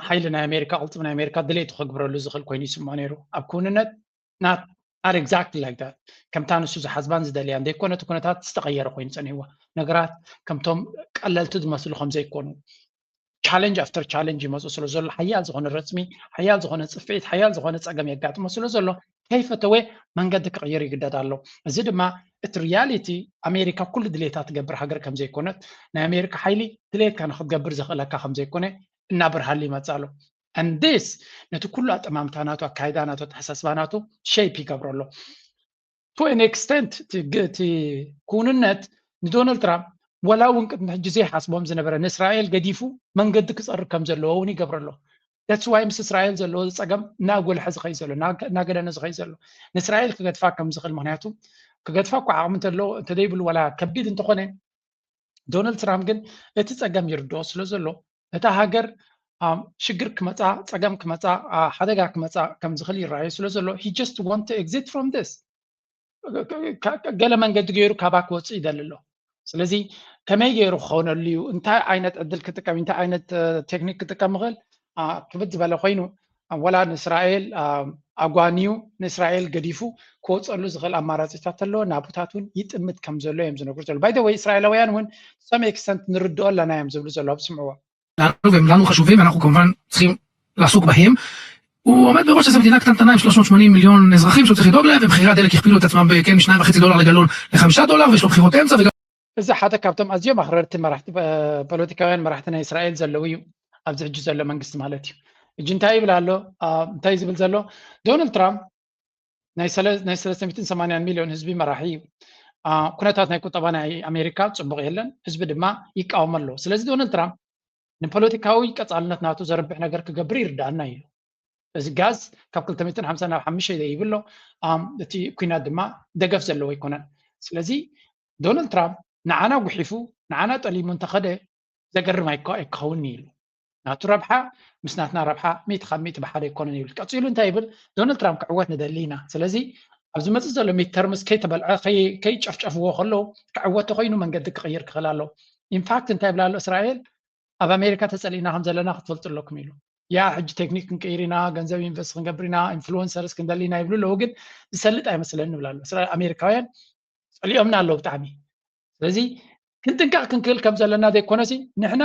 ሓይሊ ናይ ኣሜሪካ፣ ቅልጽም ናይ ኣሜሪካ ድሌቱ ከግብረሉ ዝኽእል ኮይኑ ይስምዖ ነይሩ። ኣብ ክውንነት not exactly like that፣ ከምታ ንሱ ዝሓስባን ዝደልያን ዘይኮነ እቲ ኩነታት ዝተቐየረ ኮይኑ ጸኒሕዎ። ነገራት ከምቶም ቀለልቲ ዝመስሉ ከም ዘይኮኑ ቻለንጅ ኣፍተር ቻለንጅ ይመፁ ስለ ዘሎ ሓያል ዝኾነ ረፅሚ፣ ሓያል ዝኾነ ፅፍዒት፣ ሓያል ዝኾነ ፀገም የጋጥሞ ስለ ዘሎ ከይፈተወ መንገዲ ክቕይር ይግደድ ኣሎ። እዚ ድማ እቲ ሪያሊቲ ኣሜሪካ ኩሉ ድሌታ ትገብር ሃገር ከም ዘይኮነት፣ ናይ ኣሜሪካ ሓይሊ ድሌትካ ንክትገብር ዘኽእለካ ከም ዘይኮነ እናበርሃሉ ይመፅእ ኣሎ። And this ነቲ ኩሉ ኣጠማምታ ናቱ፣ ኣካይዳ ናቱ፣ ኣተሓሳስባ ናቱ ሸይፕ ይገብሮ ኣሎ። To an extent እቲ ክውንነት ንዶናልድ ትራምፕ ወላ እውን ቅድሚ ሕጂ ዘይሓስቦም ዝነበረ ንእስራኤል ገዲፉ መንገዲ ክፀርግ ከም ዘለዎ እውን ይገብሮ ኣሎ። That's why ምስ እስራኤል ዘለዎ ፀገም እናጎልሐ ዝኸይ ዘሎ እናገነነ ዝኸይ ዘሎ ንእስራኤል ክገድፋ ከም ዝኽእል፣ ምክንያቱ ክገድፋ እኮ ዓቕሚ እንተለዎ እንተደይብሉ ዋላ ከቢድ እንተኾነ ዶናልድ ትራምፕ ግን እቲ ፀገም ይርድኦ ስለ ዘሎ እታ ሃገር ሽግር ክመፃ፣ ፀገም ክመፃ፣ ሓደጋ ክመፃ ከም ዝኽእል ይረኣዩ ስለ ዘሎ he just want to exit from this። ገለ መንገዲ ገይሩ ካባ ክወፅእ ይደሊ ኣሎ። ስለዚ ከመይ ገይሩ ክኸውነሉ እዩ? እንታይ ዓይነት ዕድል ክጥቀም፣ እንታይ ዓይነት ቴክኒክ ክጥቀም ይኽእል? ክብድ ዝበለ ኮይኑ ወላ ንእስራኤል ኣጓንዩ ንእስራኤል ገዲፉ ክወፀሉ ዝኽእል ኣማራፂታት ኣሎ። ናቡታት እውን ይጥምት ከም ዘሎ እዮም ዝነግሩ ዘሎ። ባይ ወይ እስራኤላውያን እውን ሰም ኤክስተንት ንርድኦ ኣለና እዮም ዝብሉ ዘለዉ። ስምዕዎ። לנו והם לנו חשובים, אנחנו כמובן צריכים לעסוק בהם. הוא עומד בראש איזה מדינה קטנטנה עם שלוש מאות שמונים מיליון אזרחים שהוא צריך לדאוג להם, ומחירי הדלק הכפילו את עצמם בכן משניים וחצי דולר לגלון לחמישה דולר, ויש לו בחירות אמצע וגם እዚ ሓደ ካብቶም ኣዝዮም ኣኽረርቲ መራሕቲ ፖለቲካውያን መራሕቲ ናይ እስራኤል ዘለዉ እዩ ኣብዚ ሕጂ ዘሎ መንግስቲ ማለት እዩ። እጂ እንታይ ይብል ኣሎ? እንታይ ዝብል ዘሎ ዶናልድ ትራምፕ ናይ ሰለስተ ሚእትን ሰማንያን ሚልዮን ህዝቢ መራሒ እዩ። ኩነታት ናይ ቁጠባ ናይ ኣሜሪካ ፅቡቕ የለን፣ ህዝቢ ድማ ይቃወም ኣሎ። ስለዚ ዶናልድ ትራምፕ ንፖለቲካዊ ቀፃልነት ናቱ ዘርብሕ ነገር ክገብር ይርዳኣና እዩ። እዚ ጋዝ ካብ ክልተ ሚእትን ሓምሳን ናብ ሓሙሽተ ይብል ኣሎ። እቲ ኩናት ድማ ደገፍ ዘለዎ ኣይኮነን። ስለዚ ዶናልድ ትራምፕ ንዓና ጉሒፉ ንዓና ጠሊሙ እንተኸደ ዘገርም ኣይኮ ኣይክኸውን ኢሉ ናቱ ረብሓ ምስ ናትና ረብሓ ሚእቲ ካብ ሚእቲ ብሓደ ኣይኮነን ይብል። ቀፂሉ እንታይ ይብል? ዶናልድ ትራምፕ ክዕወት ንደሊ ኢና። ስለዚ ኣብ ዝመፅእ ዘሎ ሚድተርምስ ከይተበልዐ ከይጨፍጨፍዎ ከለዉ ክዕወት ተኮይኑ መንገዲ ክቕይር ክኽእል ኣለዎ። ኢንፋክት እንታይ ይብል ኣሎ? እስራኤል ኣብ ኣሜሪካ ተፀሊእና ከም ዘለና ክትፈልጡ ኣለኩም ኢሉ። ያ ሕጂ ቴክኒክ ክንቅይር ኢና፣ ገንዘብ ኢንቨስት ክንገብር ኢና፣ ኢንፍሉወንሰርስ ክንደሊ ኢና ይብሉ ኣለዉ። ግን ዝሰልጥ ኣይመስለኒ ይብል ኣሎ። ኣሜሪካውያን ፀሊኦምና ኣለዉ ብጣዕሚ። ስለዚ ክንጥንቀቕ ክንክእል ከም ዘለና ዘይኮነሲ ንሕና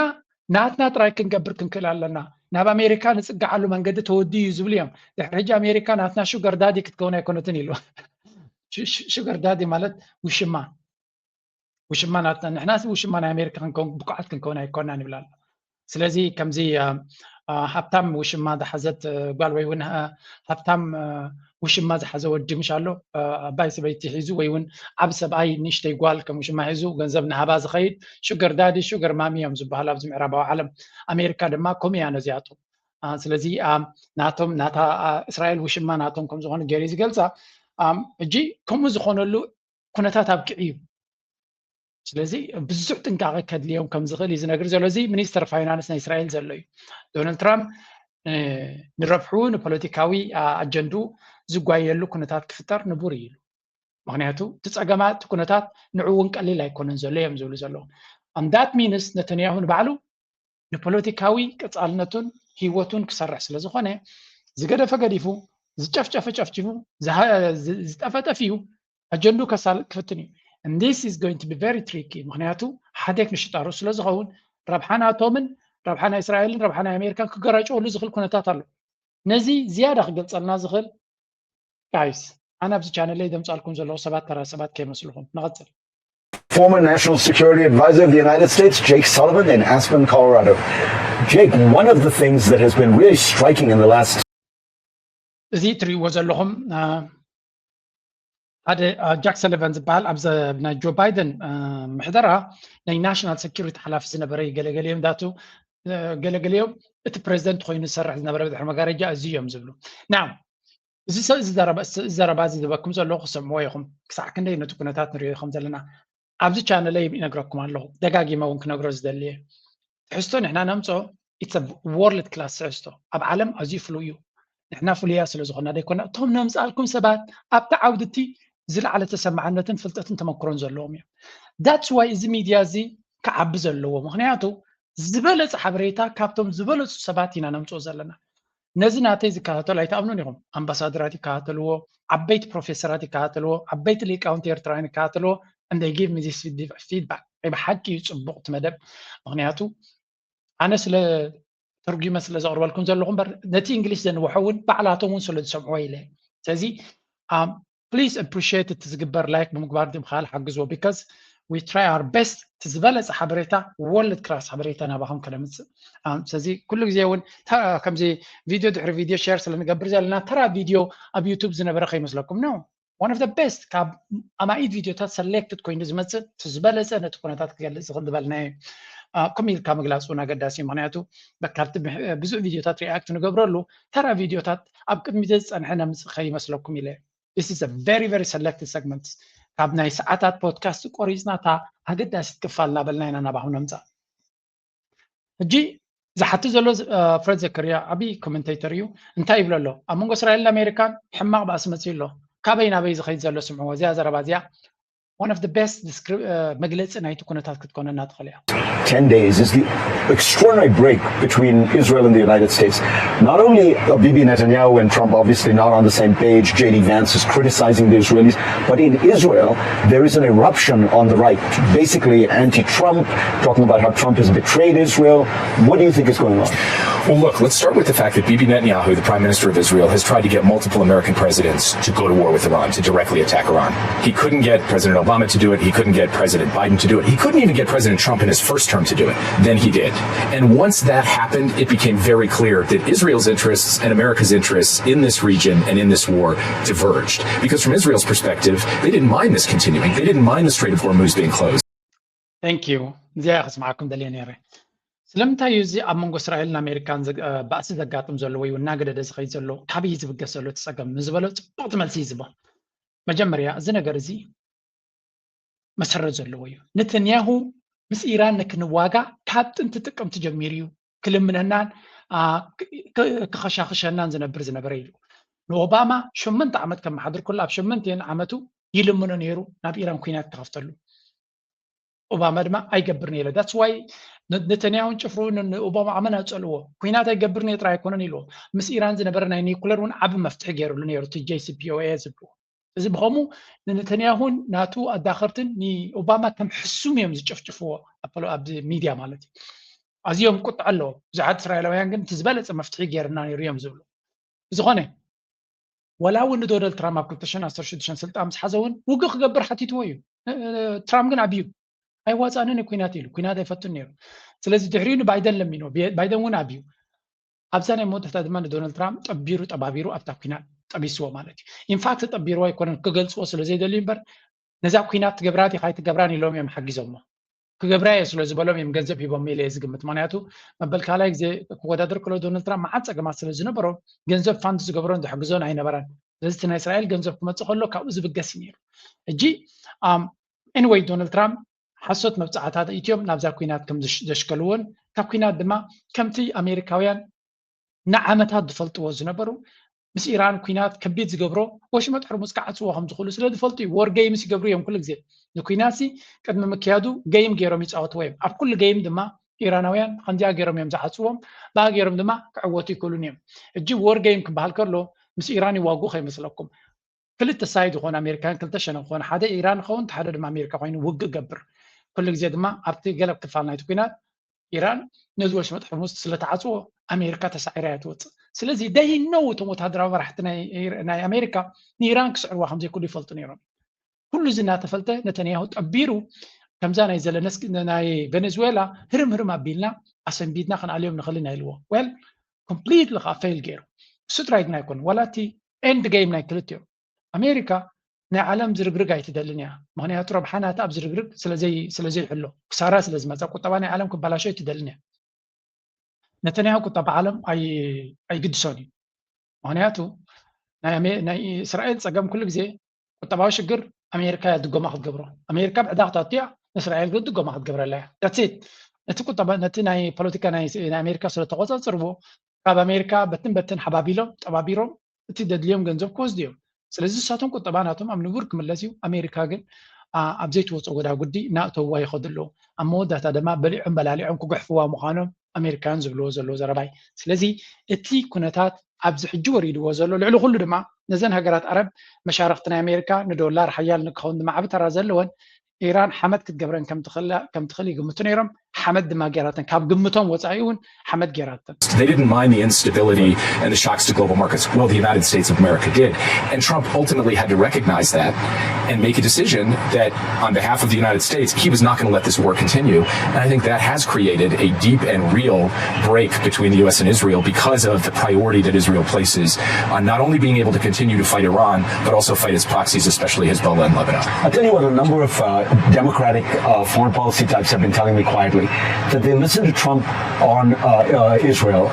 ናትና ጥራይ ክንገብር ክንክእል ኣለና። ናብ ኣሜሪካ ንፅግዓሉ መንገዲ ተወዲኡ እዩ ዝብሉ እዮም። ድሕሪ ሕጂ ኣሜሪካ ናትና ሹገር ዳዲ ክትከውን ኣይኮነትን ኢሉ። ሹገር ዳዲ ማለት ውሽማ ውሽማ ናትና ንሕና ውሽማ ናይ ኣሜሪካ ክንከውን ብቁዓት ክንከውን ኣይኮናን ይብል ኣሎ። ስለዚ ከምዚ ሃብታም ውሽማ ዝሓዘት ጓል ወይ እውን ሃብታም ውሽማ ዝሓዘ ወዲ ምሽ ኣሎ ኣባይ ሰበይቲ ሒዙ ወይ እውን ዓብ ሰብኣይ ንእሽተይ ጓል ከም ውሽማ ሒዙ ገንዘብ ንሃባ ዝኸይድ ሹገር ዳዲ ሹገር ማሚ እዮም ዝበሃል ኣብዚ ምዕራባዊ ዓለም። ኣሜሪካ ድማ ከምኡ እያ ነዚኣቶም። ስለዚ ናቶም ናታ እስራኤል ውሽማ ናቶም ከም ዝኾነ ገይሩ ዝገልፃ ሕጂ ከምኡ ዝኾነሉ ኩነታት ኣብቅዕ እዩ። ስለዚ ብዙሕ ጥንቃቐ ከድልዮም ከም ዝኽእል እዩ ዝነግር ዘሎ። እዚ ሚኒስተር ፋይናንስ ናይ እስራኤል ዘሎ እዩ። ዶናልድ ትራምፕ ንረብሑ ንፖለቲካዊ ኣጀንዱ ዝጓየሉ ኩነታት ክፍጠር ንቡር እዩ ኢሉ። ምክንያቱ እቲ ፀገማት እቲ ኩነታት ንዑ እውን ቀሊል ኣይኮነን ዘሎ እዮም ዝብሉ ዘለዉ። ኣንዳት ሚንስ ነተንያሁ ንባዕሉ ንፖለቲካዊ ቀፃልነቱን ህይወቱን ክሰርሕ ስለ ዝኾነ ዝገደፈ ገዲፉ ዝጨፍጨፈ ጨፍጭፉ ዝጠፈጠፍ እዩ ኣጀንዱ ከሳልጥ ክፍትን እዩ። And this is going to be very tricky ምክንያቱ ሓደ ክሽጣሩ ስለ ዝኸውን ረብሓ ናቶምን ረብሓ ናይ እስራኤልን ረብሓ ናይ ኣሜሪካን ክገራጨወሉ ዝኽእል ኩነታት ኣሎ። ነዚ ዝያዳ ክገልፀልና ዝኽእል ጋይስ ኣነ ኣብዚ ቻነለይ ደምፃልኩም ዘለኹ ሰባት ተራ ሰባት ከይመስልኹም ንቐፅል። Former National Security Advisor of the United States, Jake Sullivan, in Aspen, Colorado. Jake, one of the things that has been really striking in the last እዚ ትሪእዎ ዘለኹም ሓደ ጃክ ሰሊቫን ዝበሃል ኣብ ናይ ጆ ባይደን ምሕደራ ናይ ናሽናል ሴኪሪቲ ሓላፊ ዝነበረ እዩ። ገለገሊኦም ዳቱ ገለገሊኦም እቲ ፕሬዚደንት ኮይኑ ዝሰርሕ ዝነበረ ብድሕሪ መጋረጃ እዚ እዮም ዝብሉ። ና እዚ ሰብ እዚ ዘረባ እዚ ዝበኩም ዘለኹ ክሰምዎ ኢኹም። ክሳዕ ክንደይ ነቲ ኩነታት ንሪኦ ከም ዘለና ኣብዚ ቻነለይ ይነግረኩም ኣለኹ። ደጋጊመ እውን ክነግሮ ዝደልየ ትሕዝቶ ንሕና ነምፅኦ it's world class ትሕዝቶ ኣብ ዓለም ኣዝዩ ፍሉይ እዩ። ንሕና ፍሉያ ስለ ዝኾና ደይኮና እቶም ነምፃልኩም ሰባት ኣብቲ ዓውዲ እቲ ዝለዓለ ተሰማዕነትን ፍልጠትን ተመክሮን ዘለዎም እዮም። That's why እዚ ሚድያ እዚ ክዓቢ ዘለዎ ምክንያቱ ዝበለፀ ሓበሬታ ካብቶም ዝበለፁ ሰባት ኢና ነምፅኦ ዘለና። ነዚ ናተይ ዝከታተሉ ኣይትኣምኑን ኢኹም። ኣምባሳደራት ይከታተልዎ፣ ዓበይቲ ፕሮፌሰራት ይከታተልዎ፣ ዓበይቲ ሊቃውንቲ ኤርትራውያን ይከታተልዎ and they give me this feedback። ብሓቂ እዩ ፅቡቕ እቲ መደብ ምክንያቱ ኣነ ስለ ተርጉመ ስለ ዘቕርበልኩም ዘለኹ እምበር ነቲ እንግሊሽ ዘንውሖ እውን ባዕላቶም እውን ስለ ዝሰምዕዎ ኢለ ስለዚ please appreciate እቲ ዝግበር like ብምግባር ምክኣል ሓግዝዎ because we try our best ዝበለፀ ሓበሬታ፣ world class ሓበሬታ ናባኹም ከነምፅእ። ስለዚ ኩሉ ግዜ እውን ከምዚ ቪድዮ ድሕሪ ቪድዮ ሸር ስለንገብር ዘለና፣ ተራ ቪድዮ ኣብ ዩቱብ ዝነበረ ከይመስለኩም ነው። One of the best ካብ ኣማኢት ቪድዮታት ሰሌክትድ ኮይኑ ዝመፅእ ዝበለፀ ነቲ ኩነታት ክገልፅ ዝኽእል ዝበልናዮ። ከምኡ ኢልካ ምግላፅ እውን ኣገዳሲ እዩ። ምክንያቱ ካብቲ ብዙሕ ቪድዮታት ሪኣክት ንገብረሉ፣ ተራ ቪድዮታት ኣብ ቅድሚ ዝፀንሐ ነምፅእ ከይመስለኩም ኢለ። This is a very very selected segment። ካብ ናይ ሰዓታት ፖድካስት ቆሪፅና እታ ኣገዳሲት ክፋል እናበልና ኢና ናባኹም ነምፃእ። ሕጂ ዝሓቲ ዘሎ ፍረድ ዘከርያ ዓብዪ ኮመንቴተር እዩ። እንታይ ይብሎ ኣሎ? ኣብ መንጎ እስራኤልን ኣሜሪካን ሕማቕ ባእሲ መፅዩ ኣሎ። ካበይ ናበይ ዝኸይድ ዘሎ ስምዕዎ። እዚኣ ዘረባ እዚኣ one of the best መግለፂ ናይቲ ኩነታት ክትኮነና ትኽእል እያ። ten days is the extraordinary break between Israel and the United States. Not only are Bibi Netanyahu and Trump obviously not on the same page, J D Vance is criticizing the Israelis, but in Israel, there is an eruption on the right, basically anti Trump, talking about how Trump has betrayed Israel. What do you think is going on? Well, look, let's start with the fact that Bibi Netanyahu, the prime minister of Israel, has tried to get multiple American presidents to go to war with Iran, to directly attack Iran. He couldn't get President Obama to do it. He couldn't get President Biden to do it. He couldn't even get President Trump in his first term to do it. Then he did. And once that happened, it became very clear that Israel's interests and America's interests in this region and in this war diverged. Because from Israel's perspective, they didn't mind this continuing. They didn't mind the Strait of Hormuz being closed. Thank you. እዚኣ ከስምዓኩም ደልየ ነይረ። ስለምንታይ እዩ እዚ ኣብ መንጎ እስራኤልን ኣሜሪካን ባእሲ ዘጋጥም ዘሎ ወይ እናገደደ ዝኸይድ ዘሎ፣ ካበይ ዝብገስ ዘሎ እቲ ፀገም ንዝበሎ ፅቡቕቲ መልሲ እዩ ዝቦ። መጀመርያ እዚ ነገር እዚ መሰረት ዘለዎ እዩ። ነተንያሁ ምስ ኢራን ንክንዋጋ ካብ ጥንቲ ጥቅምቲ ጀሚሩ እዩ ክልምነናን ክኸሻኽሸናን ዝነብር ዝነበረ ኢሉ። ንኦባማ ሸመንተ ዓመት ከመሓድር ከሎ ኣብ ሸመንተን ዓመቱ ይልምኖ ነይሩ ናብ ኢራን ኩናት ክኸፍተሉ። ኦባማ ድማ ኣይገብርን ኢለ። That's why ነተንያሁን ጭፍሩ ንኦባማ ኣመና ዝፀልዎ። ኩናት ኣይገብርን እየ ጥራይ ኣይኮነን ኢልዎ። ምስ ኢራን ዝነበረ ናይ ኒኩለር እውን ዓቢ መፍትሒ ገይሩሉ ነይሩ፣ እቲ JCPOA ዝብልዎ። እዚ ብኸምኡ ንነተንያሁን ናቱ ኣዳኸርትን ንኦባማ ከም ሕሱም እዮም ዝጭፍጭፍዎ፣ ኣብ ሚድያ ማለት እዩ። ኣዝዮም ቁጥዐ ኣለዎ። ብዙሓት እስራኤላውያን ግን እቲ ዝበለፀ መፍትሒ ገይርና ነይሩ እዮም ዝብሉ። ብዝኾነ ወላ እውን ንዶናልድ ትራምፕ ኣብ ክልተ ሽሕን ዓሰርተ ሽዱሽተን ስልጣን ምስ ሓዘ እውን ውግእ ክገብር ሓቲትዎ እዩ። ትራምፕ ግን ኣብዩ ኣይዋፃንን ኩናት ኢሉ ኩናት ኣይፈቱን ነይሩ። ስለዚ ድሕሪኡ ንባይደን ለሚንዎ፣ ባይደን እውን ኣብዩ። ኣብዛ ናይ መወዳእታ ድማ ንዶናልድ ትራምፕ ጠቢሩ ጠባቢሩ ኣብታ ኩናት ጠቢስዎ ማለት እዩ። ኢንፋክት ጠቢርዎ ኣይኮነን ክገልፅዎ ስለ ዘይደልዩ እምበር ነዛ ኩናት ትገብራ ዲኻ ኣይትገብራን ኢሎም እዮም ሓጊዞሞ። ክገብራ እየ ስለ ዝበሎም እዮም ገንዘብ ሂቦም ኢለ እየ ዝግምት። ምክንያቱ መበል ካልኣይ ግዜ ክወዳደር ከሎ ዶናልድ ትራምፕ መዓት ፀገማት ስለ ዝነበሮ ገንዘብ ፋንድ ዝገብሮን ዝሕግዞን ኣይነበረን። ስለዚ እቲ ናይ እስራኤል ገንዘብ ክመፅእ ከሎ ካብኡ ዝብገስ እዩ ነይሩ። ሕጂ anyway ዶናልድ ትራምፕ ሓሶት መብፃዕታት ኢትዮም ናብዛ ኩናት ከም ዘሽከልዎን ካብ ኩናት ድማ ከምቲ ኣሜሪካውያን ንዓመታት ዝፈልጥዎ ዝነበሩ ምስ ኢራን ኩናት ከቢድ ዝገብሮ ወሽመጥ ሕርሙዝ ክዓፅዎ ከም ዝኽእሉ ስለ ዝፈልጡ እዩ። ወር ገይምስ ይገብሩ እዮም ኩሉ ግዜ። ንኩናት ሲ ቅድሚ ምክያዱ ገይም ገይሮም ይፃወትዎ እዮም። ኣብ ኩሉ ገይም ድማ ኢራናውያን ከምዚኣ ገይሮም እዮም ዝዓፅዎም፣ ብኣ ገይሮም ድማ ክዕወቱ ይክእሉን እዮም። ሕጂ ወር ገይም ክበሃል ከሎ ምስ ኢራን ይዋጉ ከይመስለኩም። ክልተ ሳይድ ዝኾነ ኣሜሪካን ክልተ ሸነኽ ዝኾነ ሓደ ኢራን ኸውን ሓደ ድማ ኣሜሪካ ኮይኑ ውግእ ገብር። ኩሉ ግዜ ድማ ኣብቲ ገለ ክፋል ናይቲ ኩናት ኢራን ነዚ ወሽመጥ ሕርሙዝ ስለተዓፅዎ ኣሜሪካ ተሳዒራ እያ ትወፅእ። ስለዚ ደይነው እቶም ወታደራዊ መራሕቲ ናይ ኣሜሪካ ንኢራን ክስዕርዋ ከምዘይክእሉ ይፈልጡ ነይሮም። ኩሉ እዚ እናተፈልጠ ነተንያሁ ጠቢሩ ከምዛ ናይ ዘለንስኪ ናይ ቬኔዙዌላ ህርም ህርም ኣቢልና ኣሰንቢድና ክንኣልዮም ንኽእል ኢና ኢልዎ። ዌል ኮምፕሊትሊ ከዓ ፌል ገይሩ። እሱ ጥራይ ግን ኣይኮን ዋላ እቲ ኤንድ ገይም ናይ ክልቲኦም ኣሜሪካ ናይ ዓለም ዝርግርግ ኣይትደልን እያ። ምክንያቱ ረብሓ ናታ ኣብ ዝርግርግ ስለዘይሕሎ ክሳራ ስለ ዝመፃ ቁጠባ ናይ ዓለም ክበላሾ ኣይትደልን እያ። ነተንያሁ ቁጠባ ዓለም ኣይግድሶን እዩ። ምክንያቱ ናይ እስራኤል ፀገም ኩሉ ግዜ ቁጠባዊ ሽግር ኣሜሪካ እያ ድጎማ ክትገብሮ። ኣሜሪካ ብዕዳ ክታቱ እያ፣ ንእስራኤል ግን ድጎማ ክትገብረላ እያ። ዳትስ ኢት። ነቲ ቁጠባ ነቲ ናይ ፖለቲካ ናይ ኣሜሪካ ስለተቆፃፅርዎ ካብ ኣሜሪካ በትን በትን ሓባቢሎም ጠባቢሮም እቲ ደድልዮም ገንዘብ ክወስዱ እዮም። ስለዚ ንሳቶም ቁጠባ ናቶም ኣብ ንቡር ክምለስ እዩ። ኣሜሪካ ግን ኣብ ዘይትወፅኦ ጎዳጉዲ እናእተውዋ ይኸዱ ኣለዉ። ኣብ መወዳእታ ድማ በሊዖም በላሊዖም ክጉሕፍዋ ምዃኖም ኣሜሪካውያን ዝብልዎ ዘለዉ ዘረባይ። ስለዚ እቲ ኩነታት ኣብዚ ሕጂ ወሪድዎ ዘሎ ልዕሊ ኩሉ ድማ ነዘን ሃገራት ዓረብ መሻርኽቲ ናይ ኣሜሪካ ንዶላር ሓያል ንክኸውን ድማ ዓቢ ተራ ዘለወን ኢራን ሓመድ ክትገብረን ከም ትኽእል ይግምቱ ነይሮም። ሓመድ ድማ ገይራተን፣ ካብ ግምቶም ወፃኢ እውን ሓመድ ገይራተን። They didn't mind the instability and the shocks to global markets. Well, the United States of America did. And Trump ultimately had to recognize that and make a decision that, on behalf of the United States, he was not going to let this war continue. And I think that has created a deep and real break between the U S and Israel because of the priority that Israel places on not only being able to continue to fight Iran, but also fight its proxies, especially Hezbollah and Lebanon. I'll tell you what a number of uh, Democratic uh, foreign policy types have been telling me quietly, that they listen to Trump on uh, uh, Israel,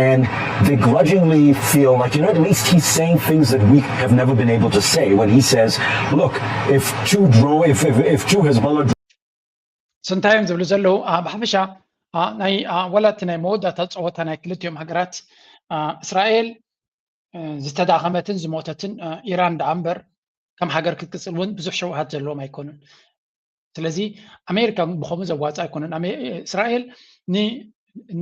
and they grudgingly feel like, you know, at least he's saying things that we have never been able to say when he says, look, if two drone, if, if, if two Hezbollah ስንታዮም ዝብሉ ዘለዉ ብሓፈሻ ናይ ወላ እቲ ናይ መወዳእታ ፀወታ ናይ ክልቲኦም ሃገራት እስራኤል ዝተዳኸመትን ዝሞተትን ኢራን ደኣ እምበር ከም ሃገር ክትቅፅል እውን ብዙሕ ሸውሃት ዘለዎም ኣይኮኑን። ስለዚ ኣሜሪካ ብኸምኡ ዘዋፅእ ኣይኮነን። እስራኤል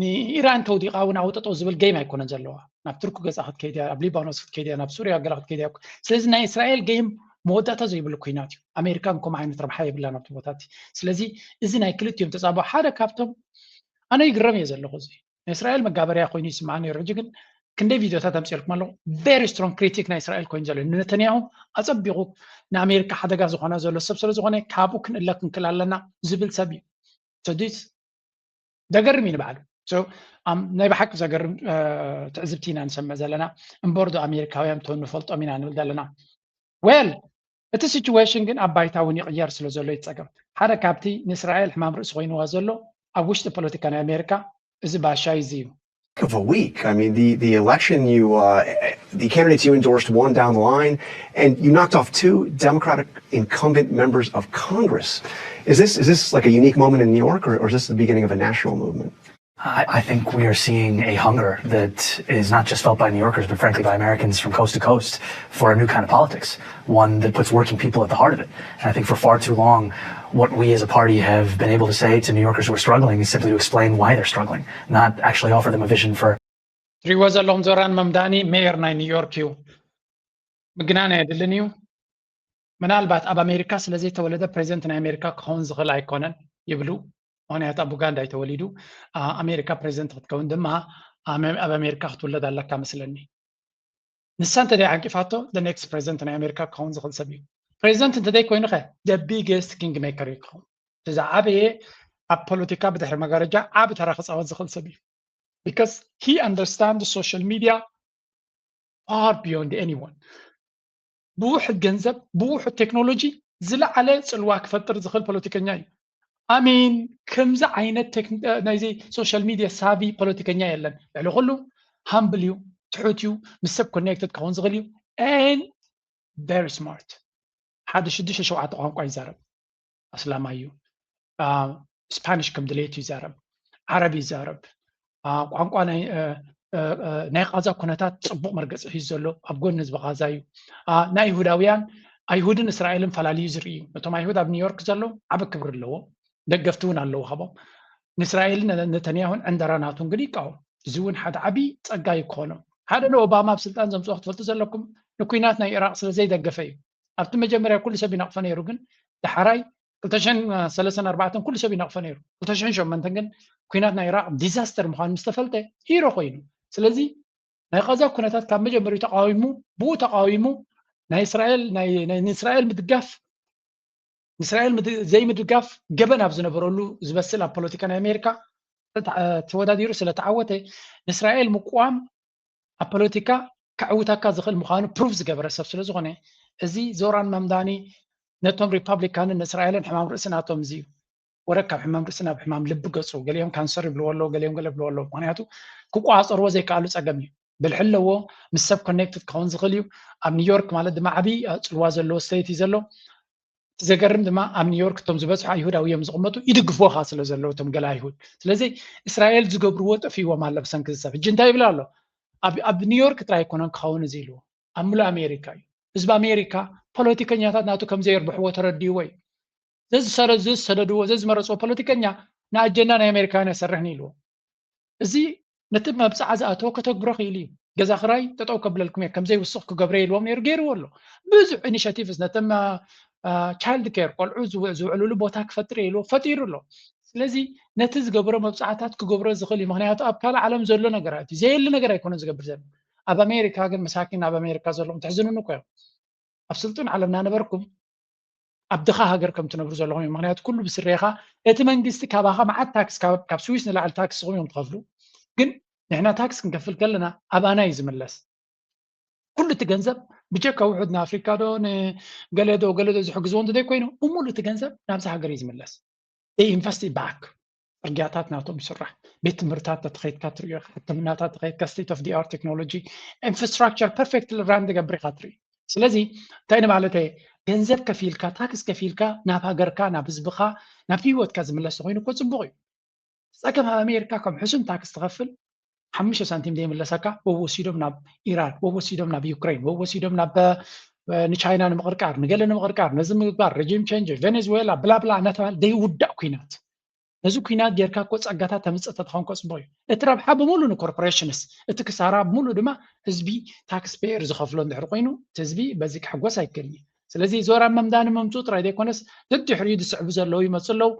ንኢራን ተውዲቓ እውን ኣውጠጠው ዝብል ጌም ኣይኮነን ዘለዋ። ናብ ቱርክ ገፃ ክትከይድ እያ፣ ኣብ ሊባኖስ ክትከይድ እያ፣ ናብ ሱርያ ገላ ክትከይድ እያ። ስለዚ ናይ እስራኤል ጌም መወዳእታ ዘይብሉ ኩናት እዩ። ኣሜሪካ ከምኡ ዓይነት ረብሓ የብላን ኣብቲ ቦታ እቲ። ስለዚ እዚ ናይ ክልቲኦም ተፃብኦ ሓደ ካብቶም ኣነ ይግረም እየ ዘለኹ። እዚ ናይ እስራኤል መጋበርያ ኮይኑ ይስምዓ ነይሩ። ሕጂ ግን ክንደይ ቪድዮታት ኣምፅኤልኩም ኣለኹ። Very strong critic ናይ እስራኤል ኮይኑ ዘሎ ነተንያሁ ኣፀቢቑ ንኣሜሪካ ሓደጋ ዝኾና ዘሎ ሰብ ስለ ዝኾነ ካብኡ ክንእለ ክንክል ኣለና ዝብል ሰብ እዩ። ሰዲስ ዘገርም እዩ ንባዕሉ። ናይ ብሓቂ ዘገርም ትዕዝብቲ ኢና ንሰምዕ ዘለና። እምበር ዶ ኣሜሪካውያን ቶ ንፈልጦም ኢና ንብል ዘለና። Well እቲ situation ግን ኣብ ባይታ እውን ይቕየር ስለ ዘሎ ይፀገም። ሓደ ካብቲ ንእስራኤል ሕማም ርእሲ ኮይንዋ ዘሎ ኣብ ውሽጢ ፖለቲካ ናይ ኣሜሪካ እዚ ባሻይ እዚ እዩ። Of a week. I mean, the, the election, you, uh, the candidates you endorsed won down the line, and you knocked off two Democratic incumbent members of Congress. Is this, is this like a unique moment in New York, or, or is this the beginning of a national movement? I, I think we are seeing a hunger that is not just felt by New Yorkers, but frankly by Americans from coast to coast for a new kind of politics, one that puts working people at the heart of it. And I think for far too long, what we as a party have been able to say to New Yorkers who are struggling is simply to explain why they're struggling, not actually offer them a vision for ትሪዎ ዘለኹም ዞራን መምዳኒ ሜየር ናይ ኒውዮርክ እዩ። ምግናን ኣየድልን እዩ። ምናልባት ኣብ ኣሜሪካ ስለ ዘይተወለደ ፕሬዚደንት ናይ ኣሜሪካ ክኸውን ዝኽእል ኣይኮነን ይብሉ። ምክንያቱ ኣብ ኡጋንዳ እዩ ተወሊዱ። ኣሜሪካ ፕሬዚደንት ክትከውን ድማ ኣብ ኣሜሪካ ክትውለድ ኣለካ መስለኒ። ንሳ እንተ ደይ ዓንቂፋቶ the next president ናይ ኣሜሪካ ክኸውን ዝኽእል ሰብ እዩ። ፕሬዚደንት እንተ ደይ ኮይኑ ኸ the biggest king maker እዩ ክኸውን። እቲ ዝዓበየ ኣብ ፖለቲካ ብድሕሪ መጋረጃ ዓቢ ተራ ክፃወት ዝኽእል ሰብ እዩ። Because he understand social media far beyond anyone. ብውሑድ ገንዘብ ብውሑድ ቴክኖሎጂ ዝለዓለ ፅልዋ ክፈጥር ዝኽእል ፖለቲከኛ እዩ። ኣሜን ከምዚ ዓይነት ናይዚ social media savvy ፖለቲከኛ የለን። ልዕሊ ኩሉ humble እዩ፣ ትሑት እዩ፣ ምስ ሰብ connected ክኸውን ዝኽእል እዩ። And very smart። ሓደ ሽዱሽተ ሸውዓተ ቋንቋ ይዛረብ። ኣስላማይ እዩ። ስፓኒሽ ከም ድሌቱ ይዛረብ፣ ዓረብ ይዛረብ። ቋንቋ ናይ ቃዛ ኩነታት ፅቡቕ መርገፂ ሒዙ ዘሎ ኣብ ጎኒ ህዝቢ ቃዛ እዩ። ናይ ይሁዳውያን ኣይሁድን እስራኤልን ፈላልዩ ዝርኢ እዩ። ነቶም ኣይሁድ ኣብ ኒውዮርክ ዘለዉ ዓቢ ክብሪ ኣለዎ፣ ደገፍቲ እውን ኣለዉ ካብኦም። ንእስራኤልን ነተንያሁን ዕንደራ ናቱን ግን ይቃወም። እዚ እውን ሓደ ዓቢ ፀጋ እዩ ክኾኖም። ሓደ ንኦባማ ኣብ ስልጣን ዘምፅኦ ክትፈልጡ ዘለኩም ንኩናት ናይ ኢራቅ ስለ ዘይደገፈ እዩ። ኣብቲ መጀመርያ ኩሉ ሰብ ይነቕፎ ነይሩ፣ ግን ዳሕራይ ክልተ ሽሕን ሰለስተን ኣርባዕተን ኩሉ ሰብ ይነቕፎ ነይሩ። ክልተ ሽሕን ሸሞንተን ግን ኩናት ናይ ኢራቅ disaster ምዃኑ ምስ ተፈልጠ hero ኮይኑ። ስለዚ ናይ ቃዛ ኩነታት ካብ መጀመሪኡ ተቃዊሙ፣ ብኡ ተቃዊሙ ናይ እስራኤል ናይ ናይ ንእስራኤል ምድጋፍ ንእስራኤል ዘይምድጋፍ ገበን ኣብ ዝነበረሉ ዝበስል ኣብ ፖለቲካ ናይ ኣሜሪካ ተወዳዲሩ ስለ ተዓወተ ንእስራኤል ምቅዋም ኣብ ፖለቲካ ከዕውተካ ዝኽእል ምዃኑ prove ዝገበረ ሰብ ስለ ዝኾነ እዚ ዞራን ማምዳኒ ነቶም ሪፓብሊካንን ንእስራኤልን ሕማም ርእሲ ናቶም እዚ እዩ። ወረ ካብ ሕማም ርእሲ ናብ ሕማም ልቢ ገፁ ገሊኦም ካንሰር ይብልዎ ኣለዉ፣ ገሊኦም ገለ ይብልዎ ኣለዉ። ምክንያቱ ክቆፃፀርዎ ዘይከኣሉ ፀገም እዩ። ብልሒ ኣለዎ፣ ምስ ሰብ connected ክኸውን ዝኽእል እዩ። ኣብ ኒውዮርክ ማለት ድማ ዓብዪ ፅልዋ ዘለዎ state እዩ ዘሎ። እቲ ዘገርም ድማ ኣብ ኒውዮርክ እቶም ዝበዝሑ ኣይሁዳዊ እዮም ዝቕመጡ፣ ይድግፍዎ ከዓ ስለ ዘለዉ እቶም ገለ ኣይሁድ። ስለዚ እስራኤል ዝገብርዎ ጠፊዎም ኣሎ ብሰንኪ እዚ ሰብ። ሕጂ እንታይ ይብል ኣሎ? ኣብ ኒውዮርክ ጥራይ ኣይኮነን ክኸውን እዚ ኢልዎ፣ ኣብ ሙሉእ ኣሜሪካ እዩ። ህዝቢ ኣሜሪካ ፖለቲከኛታት ናቱ ከም ዘየርብሕዎ ተረዲእዎ እዩ። ዘዝሰደድዎ ዘዝመረፅዎ ፖለቲከኛ ንኣጀንዳ ናይ ኣሜሪካውያን ኣይሰርሕን ኢልዎ። እዚ ነቲ መብፅዓ ዝኣተወ ከተግብሮ ክኢሉ እዩ። ገዛ ክራይ ጠጠው ከብለልኩም እየ፣ ከምዘይ ውስኽ ክገብረ ኢልዎም ነይሩ፣ ገይርዎ ኣሎ። ብዙሕ initiatives ነቶም child care ቆልዑ ዝውዕልሉ ቦታ ክፈጥር እየ ኢልዎ፣ ፈጢሩ ኣሎ። ስለዚ ነቲ ዝገብሮ መብፃዕታት ክገብሮ ዝኽእል እዩ። ምክንያቱ ኣብ ካልእ ዓለም ዘሎ ነገራት እዩ፣ ዘየሊ ነገር ኣይኮነን ዝገብር ዘሎ። ኣብ ኣሜሪካ ግን መሳኪን ኣብ ኣሜሪካ ዘለኹም ተሕዝኑኒ እኮ እዮም። ኣብ ስልጡን ዓለም እናነበርኩም ኣብ ድኻ ሃገር ከም ትነብሩ ዘለኹም እዮም። ምክንያቱ ኩሉ ብስሬኻ እቲ መንግስቲ ካባኻ መዓት ታክስ ካብ ስዊስ ንላዕሊ ታክስ ስኹም እዮም ትኸፍሉ። ግን ንሕና ታክስ ክንከፍል ከለና ኣባና እዩ ዝምለስ። ኩሉ እቲ ገንዘብ ብጀካ ውሑድ ንኣፍሪካ ዶ ንገለ ዶ ገለ ዶ ዝሕግዝዎ እንተዘይኮይኑ ብምሉእ እቲ ገንዘብ ናብዚ ሃገር እዩ ዝምለስ። ኢንቨስት ባክ። ፅርግያታት ናቶም ይስራሕ። ቤት ትምህርታት ተተኸይድካ ትሪኦ፣ ሕክምናታት ተኸይድካ state of the art technology infrastructure perfect run ትገብር ኢኻ ትርኢ። ስለዚ እንታይ ንማለት እየ? ገንዘብ ከፊልካ ታክስ ከፊልካ ናብ ሃገርካ ናብ ህዝብኻ ናብ ህይወትካ ዝምለስ ተኮይኑ እኮ ፅቡቅ እዩ። ፀገም ኣብ ኣሜሪካ ከም ሕሱም ታክስ ትኸፍል ሓሙሽተ ሳንቲም ዘይምለሰካ ወወሲዶም ናብ ኢራን ወወሲዶም ናብ ዩክሬን ወወሲዶም ናብ ንቻይና ንምቕርቃር ንገለ ንምቕርቃር ነዚ ምግባር regime change ቬኔዙዌላ ብላብላ እናተባለ ዘይውዳእ ኩናት። ነዚ ኩናት ጌርካ እኮ ፀጋታት ተምፅእ ተተኾንኮ ፅቡቅ እዩ። እቲ ረብሓ ብምሉ ንኮርፖሬሽንስ እቲ ክሳራ ብምሉ ድማ ህዝቢ ታክስ ፔየር ዝኸፍሎ እንድሕር ኮይኑ እቲ ህዝቢ በዚ ክሕጎስ ኣይክእልን እዩ። ስለዚ ዞራ መምዳኒ መምፅኡ ጥራይ ዘይኮነስ ደድሕሪኡ ዝስዕቡ ዘለዉ ይመፁ ኣለዉ።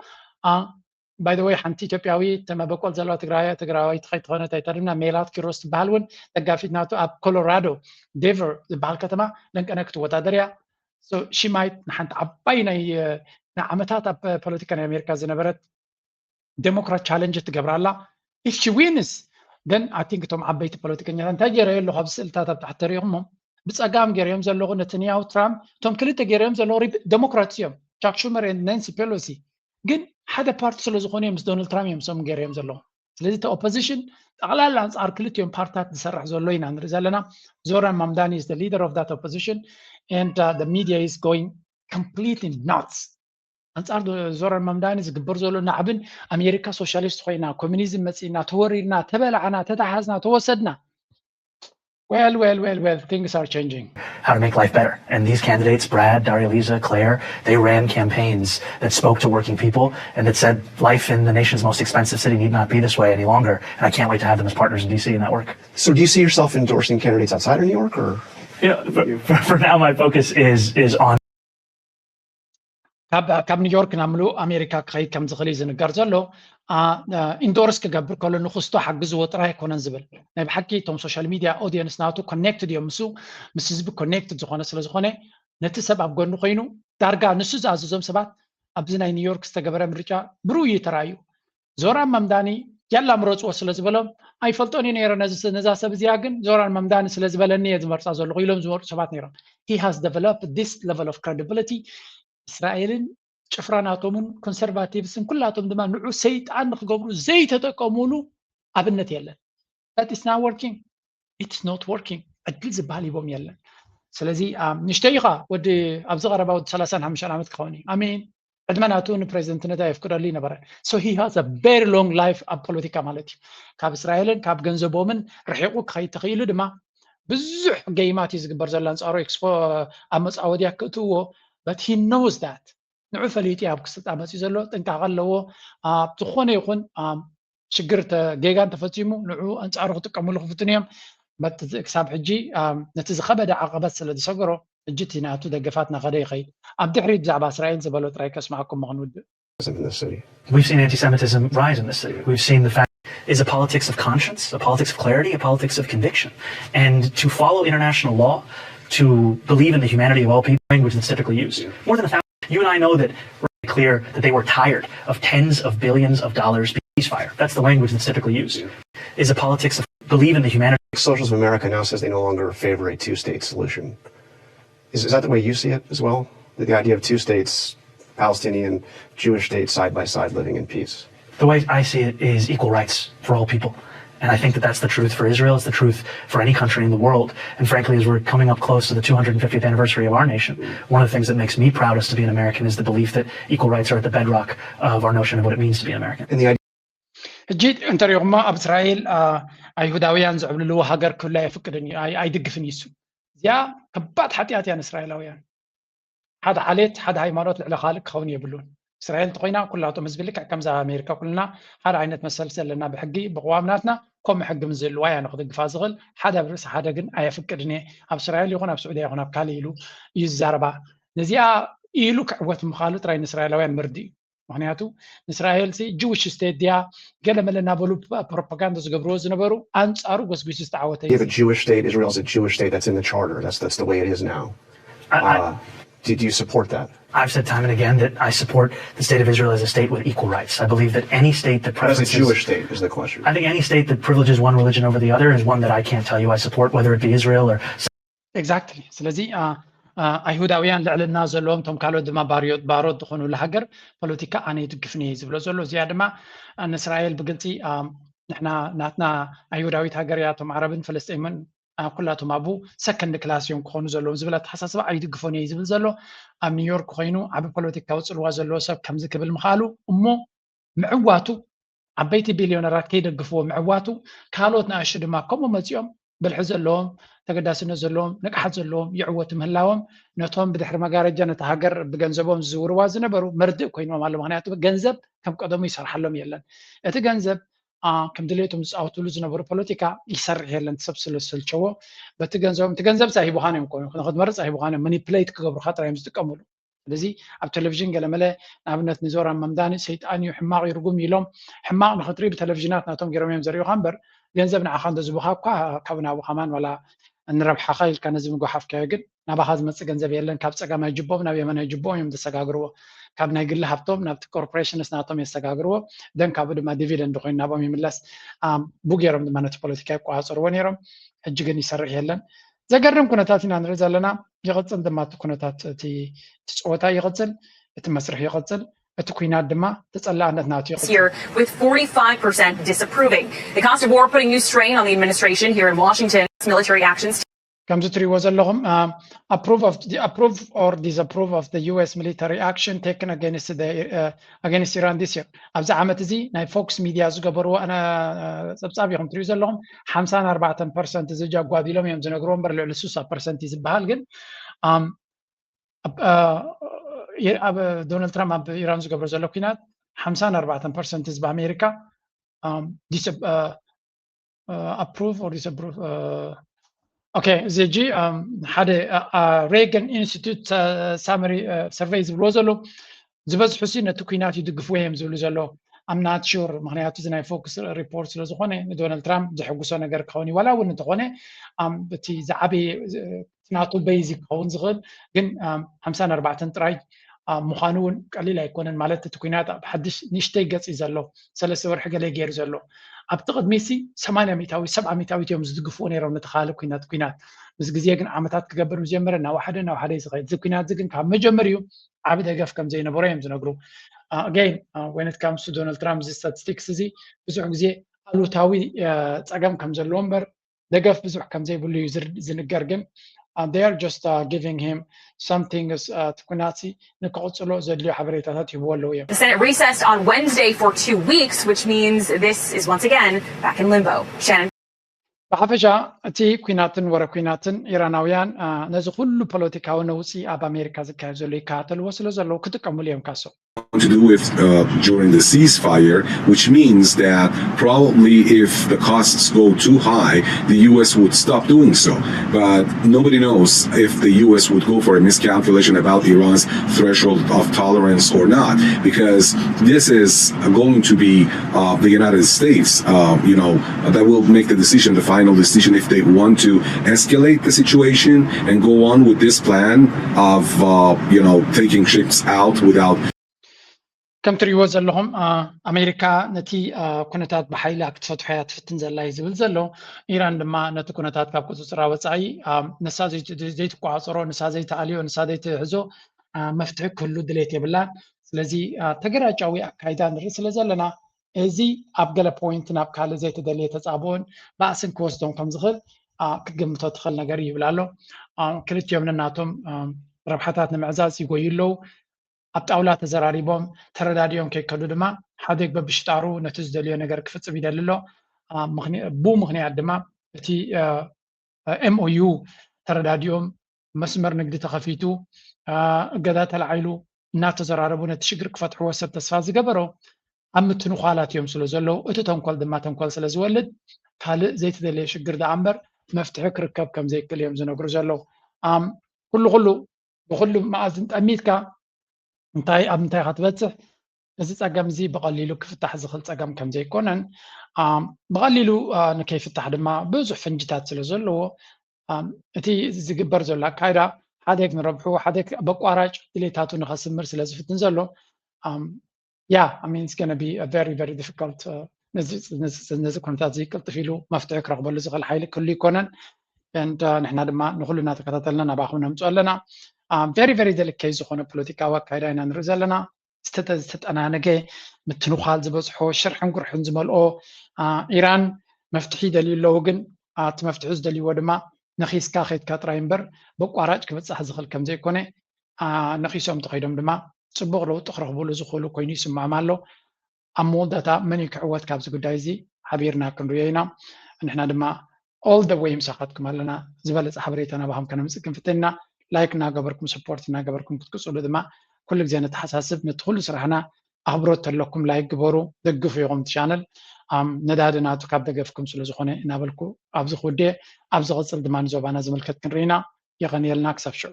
ባይደወይ ሓንቲ ኢትዮጵያዊት መበቆል ዘለዋ ትግራይ ትግራዋይ ተኸይትኾነት ኣይተርምና ሜላት ኪሮስ ትበሃል እውን ደጋፊት ናቱ ኣብ ኮሎራዶ ዴቨር ዝበሃል ከተማ ለንቀነ ክትወዳደር እያ። ሽማይት ንሓንቲ ዓባይ ናይ ንዓመታት ኣብ ፖለቲካ ናይ ኣሜሪካ ዝነበረት ዴሞክራት ቻለንጅ ትገብራ ኣላ። ኢፍ ሺ ዊንስ ደን ኣይ ቲንክ እቶም ዓበይቲ ፖለቲከኛታት እንታይ ገይረ ኣለኹ ኣብዚ ስእልታት ኣብ ታሕቲ ተሪኹሞ ብፀጋም ገይረዮም ዘለኹ ነትንያሁ ትራምፕ እቶም ክልተ ገይረዮም ዘለኹ ዴሞክራት እዮም ቻክ ሹመር ናንሲ ፔሎሲ ግን ሓደ ፓርቲ ስለ ዝኾኑ እዮም ምስ ዶናልድ ትራምፕ እዮም ሰም ገይረዮም ዘለኹ። ስለዚ እቲ ኦፖዚሽን ጠቕላላ ኣንፃር ክልቲኦም ፓርታት ዝሰርሕ ዘሎ ኢና ንርኢ ዘለና። ዞራን ማምዳኒ is the leader of that opposition and uh, the media is going completely nuts ኣንፃር ዞራን ማምዳኒ ዝግበር ዘሎ ናዕብን ኣሜሪካ ሶሻሊስት ኮይና ኮሚኒዝም መፂና ተወሪርና ተበላዕና ተተሓዝና ተወሰድና well well well well things are changing how to make life better. And these candidates, Brad, Daria Lisa, Claire, they ran campaigns that spoke to working people and that said life in the nation's most expensive city need not be this way any longer. And I can't wait to have them as partners in D C in that work. So do you see yourself endorsing candidates outside of New York or? You know, for, for, for now, my focus is is on ካብ ኒውዮርክ ናብ ምሉእ ኣሜሪካ ክኸይድ ከም ዝኽእል እዩ ዝንገር ዘሎ። ኢንዶርስ ክገብር ከሎ ንክስቶ ሓግዝዎ ጥራይ ኣይኮነን ዝብል ናይ ብሓቂ እቶም ሶሻል ሚድያ ኦዲየንስ ናቱ ኮኔክትድ እዮም ምስ ምስ ህዝቢ ኮኔክትድ ዝኾነ ስለዝኾነ ነቲ ሰብ ኣብ ጎኒ ኮይኑ ዳርጋ ንሱ ዝኣዘዞም ሰባት ኣብዚ ናይ ኒውዮርክ ዝተገበረ ምርጫ ብሩይ እዩ ተራእዩ። ዞራን ማምዳኒ ያላ ምረፅዎ ስለ ዝበሎም ኣይፈልጦን እዩ ነይረ ነዛ ሰብ እዚኣ ግን ዞራን ማምዳኒ ስለ ዝበለኒ እየ ዝመርፃ ዘለኹ ኢሎም ዝመርፁ ሰባት ነይሮም። He has developed this level of credibility እስራኤልን ጭፍራ ናቶምን ኮንሰርቫቲቭስን ኩላቶም ድማ ንዑ ሰይጣን ንክገብሩ ዘይተጠቀሙሉ ኣብነት የለን። That is not working. It's not working. ዕድል ዝበሃል ሂቦም የለን። ስለዚ ንሽተይ ኢኻ ወዲ ኣብዚ ቀረባ ወዲ ሰላሳን ሓሙሽተን ዓመት ክኸውን እዩ ኣሜን ዕድመ ናቱ ንፕሬዚደንትነት ኣየፍቅደሉ ይነበረ so he has a very long life ኣብ ፖለቲካ ማለት እዩ ካብ እስራኤልን ካብ ገንዘቦምን ርሒቁ ክኸይድ ተኽኢሉ ድማ ብዙሕ ገይማት እዩ ዝግበር ዘሎ ኣንፃሩ ኤክስፖ ኣብ መፃወድያ ክእትውዎ but he knows that ንዑ ፈሊጡ ኣብ ክስልጣን መፅኡ ዘሎ ጥንቃቐ ኣለዎ ኣብ ዝኾነ ይኹን ሽግር ጌጋ እንተፈፂሙ ንዑ ኣንፃሩ ክጥቀምሉ ክፍትኑ እዮም ክሳብ ሕጂ ነቲ ዝኸበደ ዓቐበት ስለ ዝሰገሮ ሕጂ እቲ ናቱ ደገፋት ናኸደ ይኸይድ ኣብ ድሕሪት ብዛዕባ እስራኤል ዝበሎ ጥራይ ከስማዕኩም ምኽንውድእ We've seen anti-Semitism rise in this city. We've seen the fact is a politics of conscience, a politics of clarity, a politics of conviction. And to follow international law, to believe in the humanity of all people, language that's typically used. More than a thousand, you and I know that it's clear that they were tired of tens of billions of dollars ceasefire. That's the language that's typically used. Is a politics of believe in the humanity. Socialists of America now says they no longer favor a two-state solution. Is, is that the way you see it as well? The, the idea of two states, Palestinian, Jewish state side by side living in peace? The way I see it is equal rights for all people. And I think that that's the truth for Israel. It's the truth for any country in the world. And frankly, as we're coming up close to the two hundred fiftieth anniversary of our nation, one of the things that makes me proudest to be an American is the belief that equal rights are at the bedrock of our notion of what it means to be an American. And the idea ሕጂ እንተሪኹሞ ኣብ እስራኤል ኣይሁዳውያን ዝዕብልልዎ ሃገር ክህሉ ኣየፍቅድን እዩ ኣይድግፍን እዩ እዚኣ ከባድ ሓጢኣት እያ ንእስራኤላውያን ሓደ ዓሌት ሓደ ሃይማኖት ልዕሊ ካልእ ክኸውን የብሉን እስራኤል እንተኮይና ኩላቶም ህዝቢ ልክዕ ከምዚ ኣብ ኣሜሪካ ኩልና ሓደ ዓይነት መሰል ዘለና ብሕጊ ብቅዋም ናትና ከምኡ ሕጊ ምዝህልዋ እያ ንክድግፋ ዝኽእል ሓደ ኣብ ርእሲ ሓደ ግን ኣየፍቅድን እየ ኣብ እስራኤል ይኹን ኣብ ስዑድያ ይኹን ኣብ ካልእ ኢሉ እዩ ዝዛረባ ነዚኣ ኢሉ ክዕወት ምኻሉ ጥራይ ንእስራኤላውያን ምርዲ እዩ ምክንያቱ ንእስራኤል ሲ ጅዊሽ ስቴት ድያ ገለ መለ እናበሉ ፕሮፓጋንዳ ዝገብርዎ ዝነበሩ ኣንጻሩ ጎስጒሱ ዝተዓወተ እዩ። You have a Jewish state. Israel's a Jewish state. That's in the charter. That's that's the way it is now. I, I, Uh, did you support that? I've said time and again that I support the state of Israel as a state with equal rights. I believe that any state that But as a preferences Jewish state is the question. I think any state that privileges one religion over the other is one that I can't tell you I support, whether it be Israel or Exactly. ስለዚ አ፣ አ፣ ኣይሁዳውያን ልዕልና ዘለዎም፣ እቶም ካልኦት ድማ ባርዮ- ባሮት ዝኾኑሉ ሃገር ፖለቲካ ኣነ ይድግፍን እየ ዝብሎ ዘሎ። እዚኣ ድማ አ፣ ንእስራኤል ብግልፂ አ፣ ንሕና ናትና ኣይሁዳዊት ሃገር እያ፣ እቶም ዓረብን ፍልስጤምን አ፣ ኩላቶም ኣብኡ ሰከንድ ክላስ እዮም ክኾኑ ዘለዎም ዝብል ኣተሓሳስባ ኣይድግፎን እየ ዝብል ዘሎ። ኣብ ኒውዮርክ ኮይኑ ዓቢ ፖለቲካዊ ፅልዋ ዘለዎ ሰብ ከምዚ ክብል ምኽኣሉ እሞ ምዕዋቱ ዓበይቲ ቢልዮነራት ከይደግፍዎ ምዕዋቱ ካልኦት ንኣሽቱ ድማ ከምኡ መፂኦም ብልሒ ዘለዎም ተገዳስነት ዘለዎም ንቅሓት ዘለዎም ይዕወቱ ምህላዎም ነቶም ብድሕሪ መጋረጃ ነቲ ሃገር ብገንዘቦም ዝዝውርዋ ዝነበሩ መርድእ ኮይኖም ኣሎ። ምክንያቱ ገንዘብ ከም ቀደሙ ይሰርሓሎም የለን። እቲ ገንዘብ አ፣ ከም ድሌቶም ዝፃወትሉ ዝነበሩ ፖለቲካ ይሰርሕ የለን። ሰብ ስለ ዝሰልቸዎ በቲ ገንዘቦም እቲ ገንዘብ ሳ ሂቡኻን እዮም ኮኑ ንክትመርፅ ሂቡኻን እዮም ማኒፕሌት ክገብሩካ ጥራይ እዮም ዝጥቀምሉ። ስለዚ ኣብ ቴሌቪዥን ገለመለ ንኣብነት ንዞራን መምዳኒ ሰይጣን እዩ ሕማቕ እዩ ርጉም እዩ ኢሎም ሕማቕ ንክትርኢ ብቴሌቪዥናት ናቶም ገይሮም እዮም ዘርእዩካ እምበር ገንዘብ ንዓኻ እንተዝቡኻ እኳ ካብ ናቡ ከማን ዋላ ንረብሓኻ ኢልካ ነዚ ምጓሓፍካዮ ግን ናባኻ ዝመፅእ ገንዘብ የለን። ካብ ፀጋማይ ጅቦም ናብ የመናይ ጅቦም እዮም ዘሰጋግርዎ። ካብ ናይ ግሊ ሃብቶም ናብቲ ኮርፖሬሽንስ ናቶም የሰጋግርዎ። ደን ካብኡ ድማ ዲቪደንድ ኮይኑ ናብኦም ይምለስ። ኣም፣ ቡ ገይሮም ድማ ነቲ ፖለቲካ ይቆፃፀርዎ ነይሮም። ሕጂ ግን ይሰርሕ የለን። ዘገርም ኩነታት ኢና ንርኢ ዘለና። ይቕፅል ድማ እቲ ኩነታት እቲ እቲ ፀወታ ይቕፅል፣ እቲ መስርሕ ይቕፅል፣ እቲ ኩናት ድማ ተፀላእነት ናቱ ይቕፅል። Here with forty-five percent disapproving. The cost of war putting new strain on the administration here in Washington. Military actions ከምዚ ትሪእዎ ዘለኹም approve of approve or disapprove of the U S military action taken against the uh, against Iran this year ኣብዚ ዓመት እዚ ናይ ፎክስ ሚድያ ዝገበርዎ ኣነ ጸብጻብ ኢኹም ትሪኡ ዘለኹም ሓምሳን ኣርባዕተን ፐርሰንት እዚ ኣጓዲሎም እዮም ዝነግርዎ እምበር ልዕሊ ስሳ ፐርሰንት እዩ ዝበሃል ግን ኣብ ዶናልድ ትራምፕ ኣብ ኢራን ዝገብሮ ዘሎ ኩናት ሓምሳን ኣርባዕተን ፐርሰንት ህዝቢ ኣሜሪካ approve or disapprove okay እዚ ሕጂ ሓደ ሬገን ኢንስቲትዩት ሳመሪ ሰርቨይ ዝብልዎ ዘለዉ ዝበዝሑ ሲ ነቲ ኩናት ይድግፍዎ እዮም ዝብሉ ዘለዉ I'm not sure ምክንያቱ እዚ ናይ ፎክስ ሪፖርት ስለ ዝኾነ ንዶናልድ ትራምፕ ዘሐጉሶ ነገር ክኸውን እዩ ዋላ እውን እንተኾነ እቲ ዝዓበየ ናቱ በይዝ ክኸውን ዝኽእል ግን ሓምሳን ኣርባዕተን ጥራይ ምዃኑ እውን ቀሊል ኣይኮነን ማለት እቲ ኩናት ኣብ ሓድሽ ንእሽተይ ገፂ ዘሎ ሰለስተ ወርሒ ገለ ገይሩ ዘሎ ኣብቲ ቅድሚ ሲ ሰማንያ ሚታዊት ሰብዓ ሚታዊት እዮም ዝድግፍዎ ነይሮም ነቲ ካልእ ኩናት ኩናት ምስ ግዜ ግን ዓመታት ክገብር ምስ ጀመረ እናወሓደ እናወሓደ እዩ ዝኸይድ እዚ ኩናት እዚ ግን ካብ መጀመሪኡ ዓቢ ደገፍ ከም ዘይነበሮ እዮም ዝነግሩ again when it comes to Donald Trump እዚ statistics እዚ ብዙሕ ግዜ ኣሉታዊ ፀገም ከም ዘለዎ እምበር ደገፍ ብዙሕ ከም ዘይብሉ እዩ ዝንገር ግን they are just giving him something እቲ ኩናት ንክቕፅሎ ዘድልዮ ሓበሬታታት ይህብዎ ኣለዉ እዮም The Senate recessed on Wednesday for two weeks, which means this is once again back in limbo. Shannon. ብሓፈሻ እቲ ኩናትን ወረ ኩናትን ኢራናውያን ነዚ ኩሉ ፖለቲካዊ ነውፂ ኣብ ኣሜሪካ ዝካየድ ዘሎ ይከታተልዎ ስለ ዘለዉ ክጥቀምሉ እዮም ካሶ to do with uh, during the ceasefire, which means that probably if the costs go too high, the U S would stop doing so. But nobody knows if the U S would go for a miscalculation about Iran's threshold of tolerance or not, because this is going to be uh, the United States, uh, you know, that will make the decision, the final decision, if they want to escalate the situation and go on with this plan of, uh, you know, taking ships out without ከም ትሪእዎ ዘለኹም ኣሜሪካ ነቲ ኩነታት ብሓይሊ ክትፈትሖ እያ ትፍትን ዘላ እዩ ዝብል ዘሎ ኢራን ድማ ነቲ ኩነታት ካብ ቁፅፅራ ወፃኢ ንሳ ዘይትቋፀሮ ንሳ ዘይትኣልዮ ንሳ ዘይትሕዞ መፍትሒ ክህሉ ድሌት የብላን ስለዚ ተገራጫዊ ኣካይዳ ንርኢ ስለ ዘለና እዚ ኣብ ገለ ፖይንት ናብ ካልእ ዘይተደልየ ተፃብኦን ባእስን ክወስዶም ከም ዝኽእል ክትግምቶ ትኽእል ነገር ይብል ኣሎ ክልቲኦም ነናቶም ረብሓታት ንምዕዛዝ ይጎዩ ኣለዉ ኣብ ጣውላ ተዘራሪቦም ተረዳዲኦም ከይከዱ ድማ ሓደግ በብሽጣሩ ነቲ ዝደልዮ ነገር ክፍፅም ይደሊ ኣሎ ቡ ምክንያት ድማ እቲ ኤምኦዩ ተረዳዲኦም መስመር ንግዲ ተኸፊቱ እገዳ ተላዒሉ እናተዘራረቡ ነቲ ሽግር ክፈትሕዎ ሰብ ተስፋ ዝገበሮ ኣብ ምትንኳላት እዮም ስለ ዘለዉ እቲ ተንኮል ድማ ተንኮል ስለ ዝወልድ ካልእ ዘይተደለየ ሽግር ደኣ እምበር መፍትሒ ክርከብ ከም ዘይክእል እዮም ዝነግሩ ዘለዉ ኩሉ ኩሉ ብኩሉ መኣዝን ጠሚትካ እንታይ ኣብ እንታይ ኢኻ ትበፅሕ እዚ ፀገም እዚ ብቐሊሉ ክፍታሕ ዝኽእል ፀገም ከም ዘይኮነን ብቐሊሉ ንከይፍታሕ ድማ ብዙሕ ፈንጅታት ስለ ዘለዎ እቲ ዝግበር ዘሎ ኣካይዳ ሓደ ንረብሑ ሓደ በቋራጭ ድሌታቱ ንኸስምር ስለ ዝፍትን ዘሎ ያ I mean it's gonna be a very very difficult ነዚ ኩነታት እዚ ቅልጥፍ ኢሉ መፍትሒ ክረኽበሉ ዝኽእል ሓይሊ ክህሉ ይኮነን ንሕና ድማ ንኩሉ እናተከታተልና ናባኹም ነምፅኦ ኣለና very very delicate ዝኾነ ፖለቲካዊ ኣካይዳ ኢና ንርኢ ዘለና ዝተጠናነገ ምትንኳል ዝበዝሖ ሽርሕን ጉርሕን ዝመልኦ ኢራን መፍትሒ ይደልዩ ኣለዉ ግን እቲ መፍትሒ ዝደልይዎ ድማ ነኺስካ ከይድካ ጥራይ እምበር በቋራጭ ክብፃሕ ዝኽእል ከም ዘይኮነ ነኺሶም ተኸይዶም ድማ ፅቡቕ ለውጢ ክረኽብሉ ዝኽእሉ ኮይኑ ይስምዖም ኣሎ ኣብ መወዳእታ መን እዩ ክዕወት ካብዚ ጉዳይ እዚ ሓቢርና ክንሪኦ ኢና ንሕና ድማ all the way ምሳኻትኩም ኣለና ዝበለፀ ሓበሬታ ናባኹም ከነምፅእ ክንፍትን ኢና like እናገበርኩም support እናገበርኩም ክትቅፅሉ ድማ ኩሉ ግዜ ነተሓሳስብ ነቲ ኩሉ ስራሕና ኣኽብሮት ተለኩም like ግበሩ ደግፉ ኢኹም ቻነል ነዳዲ ናቱ ካብ ደገፍኩም ስለ ዝኾነ እናበልኩ ኣብዚ ክውድእ ኣብ ዝቕፅል ድማ ንዞባና ዝምልከት ክንርኢና የቐንየልና ክሳብ ሽዑ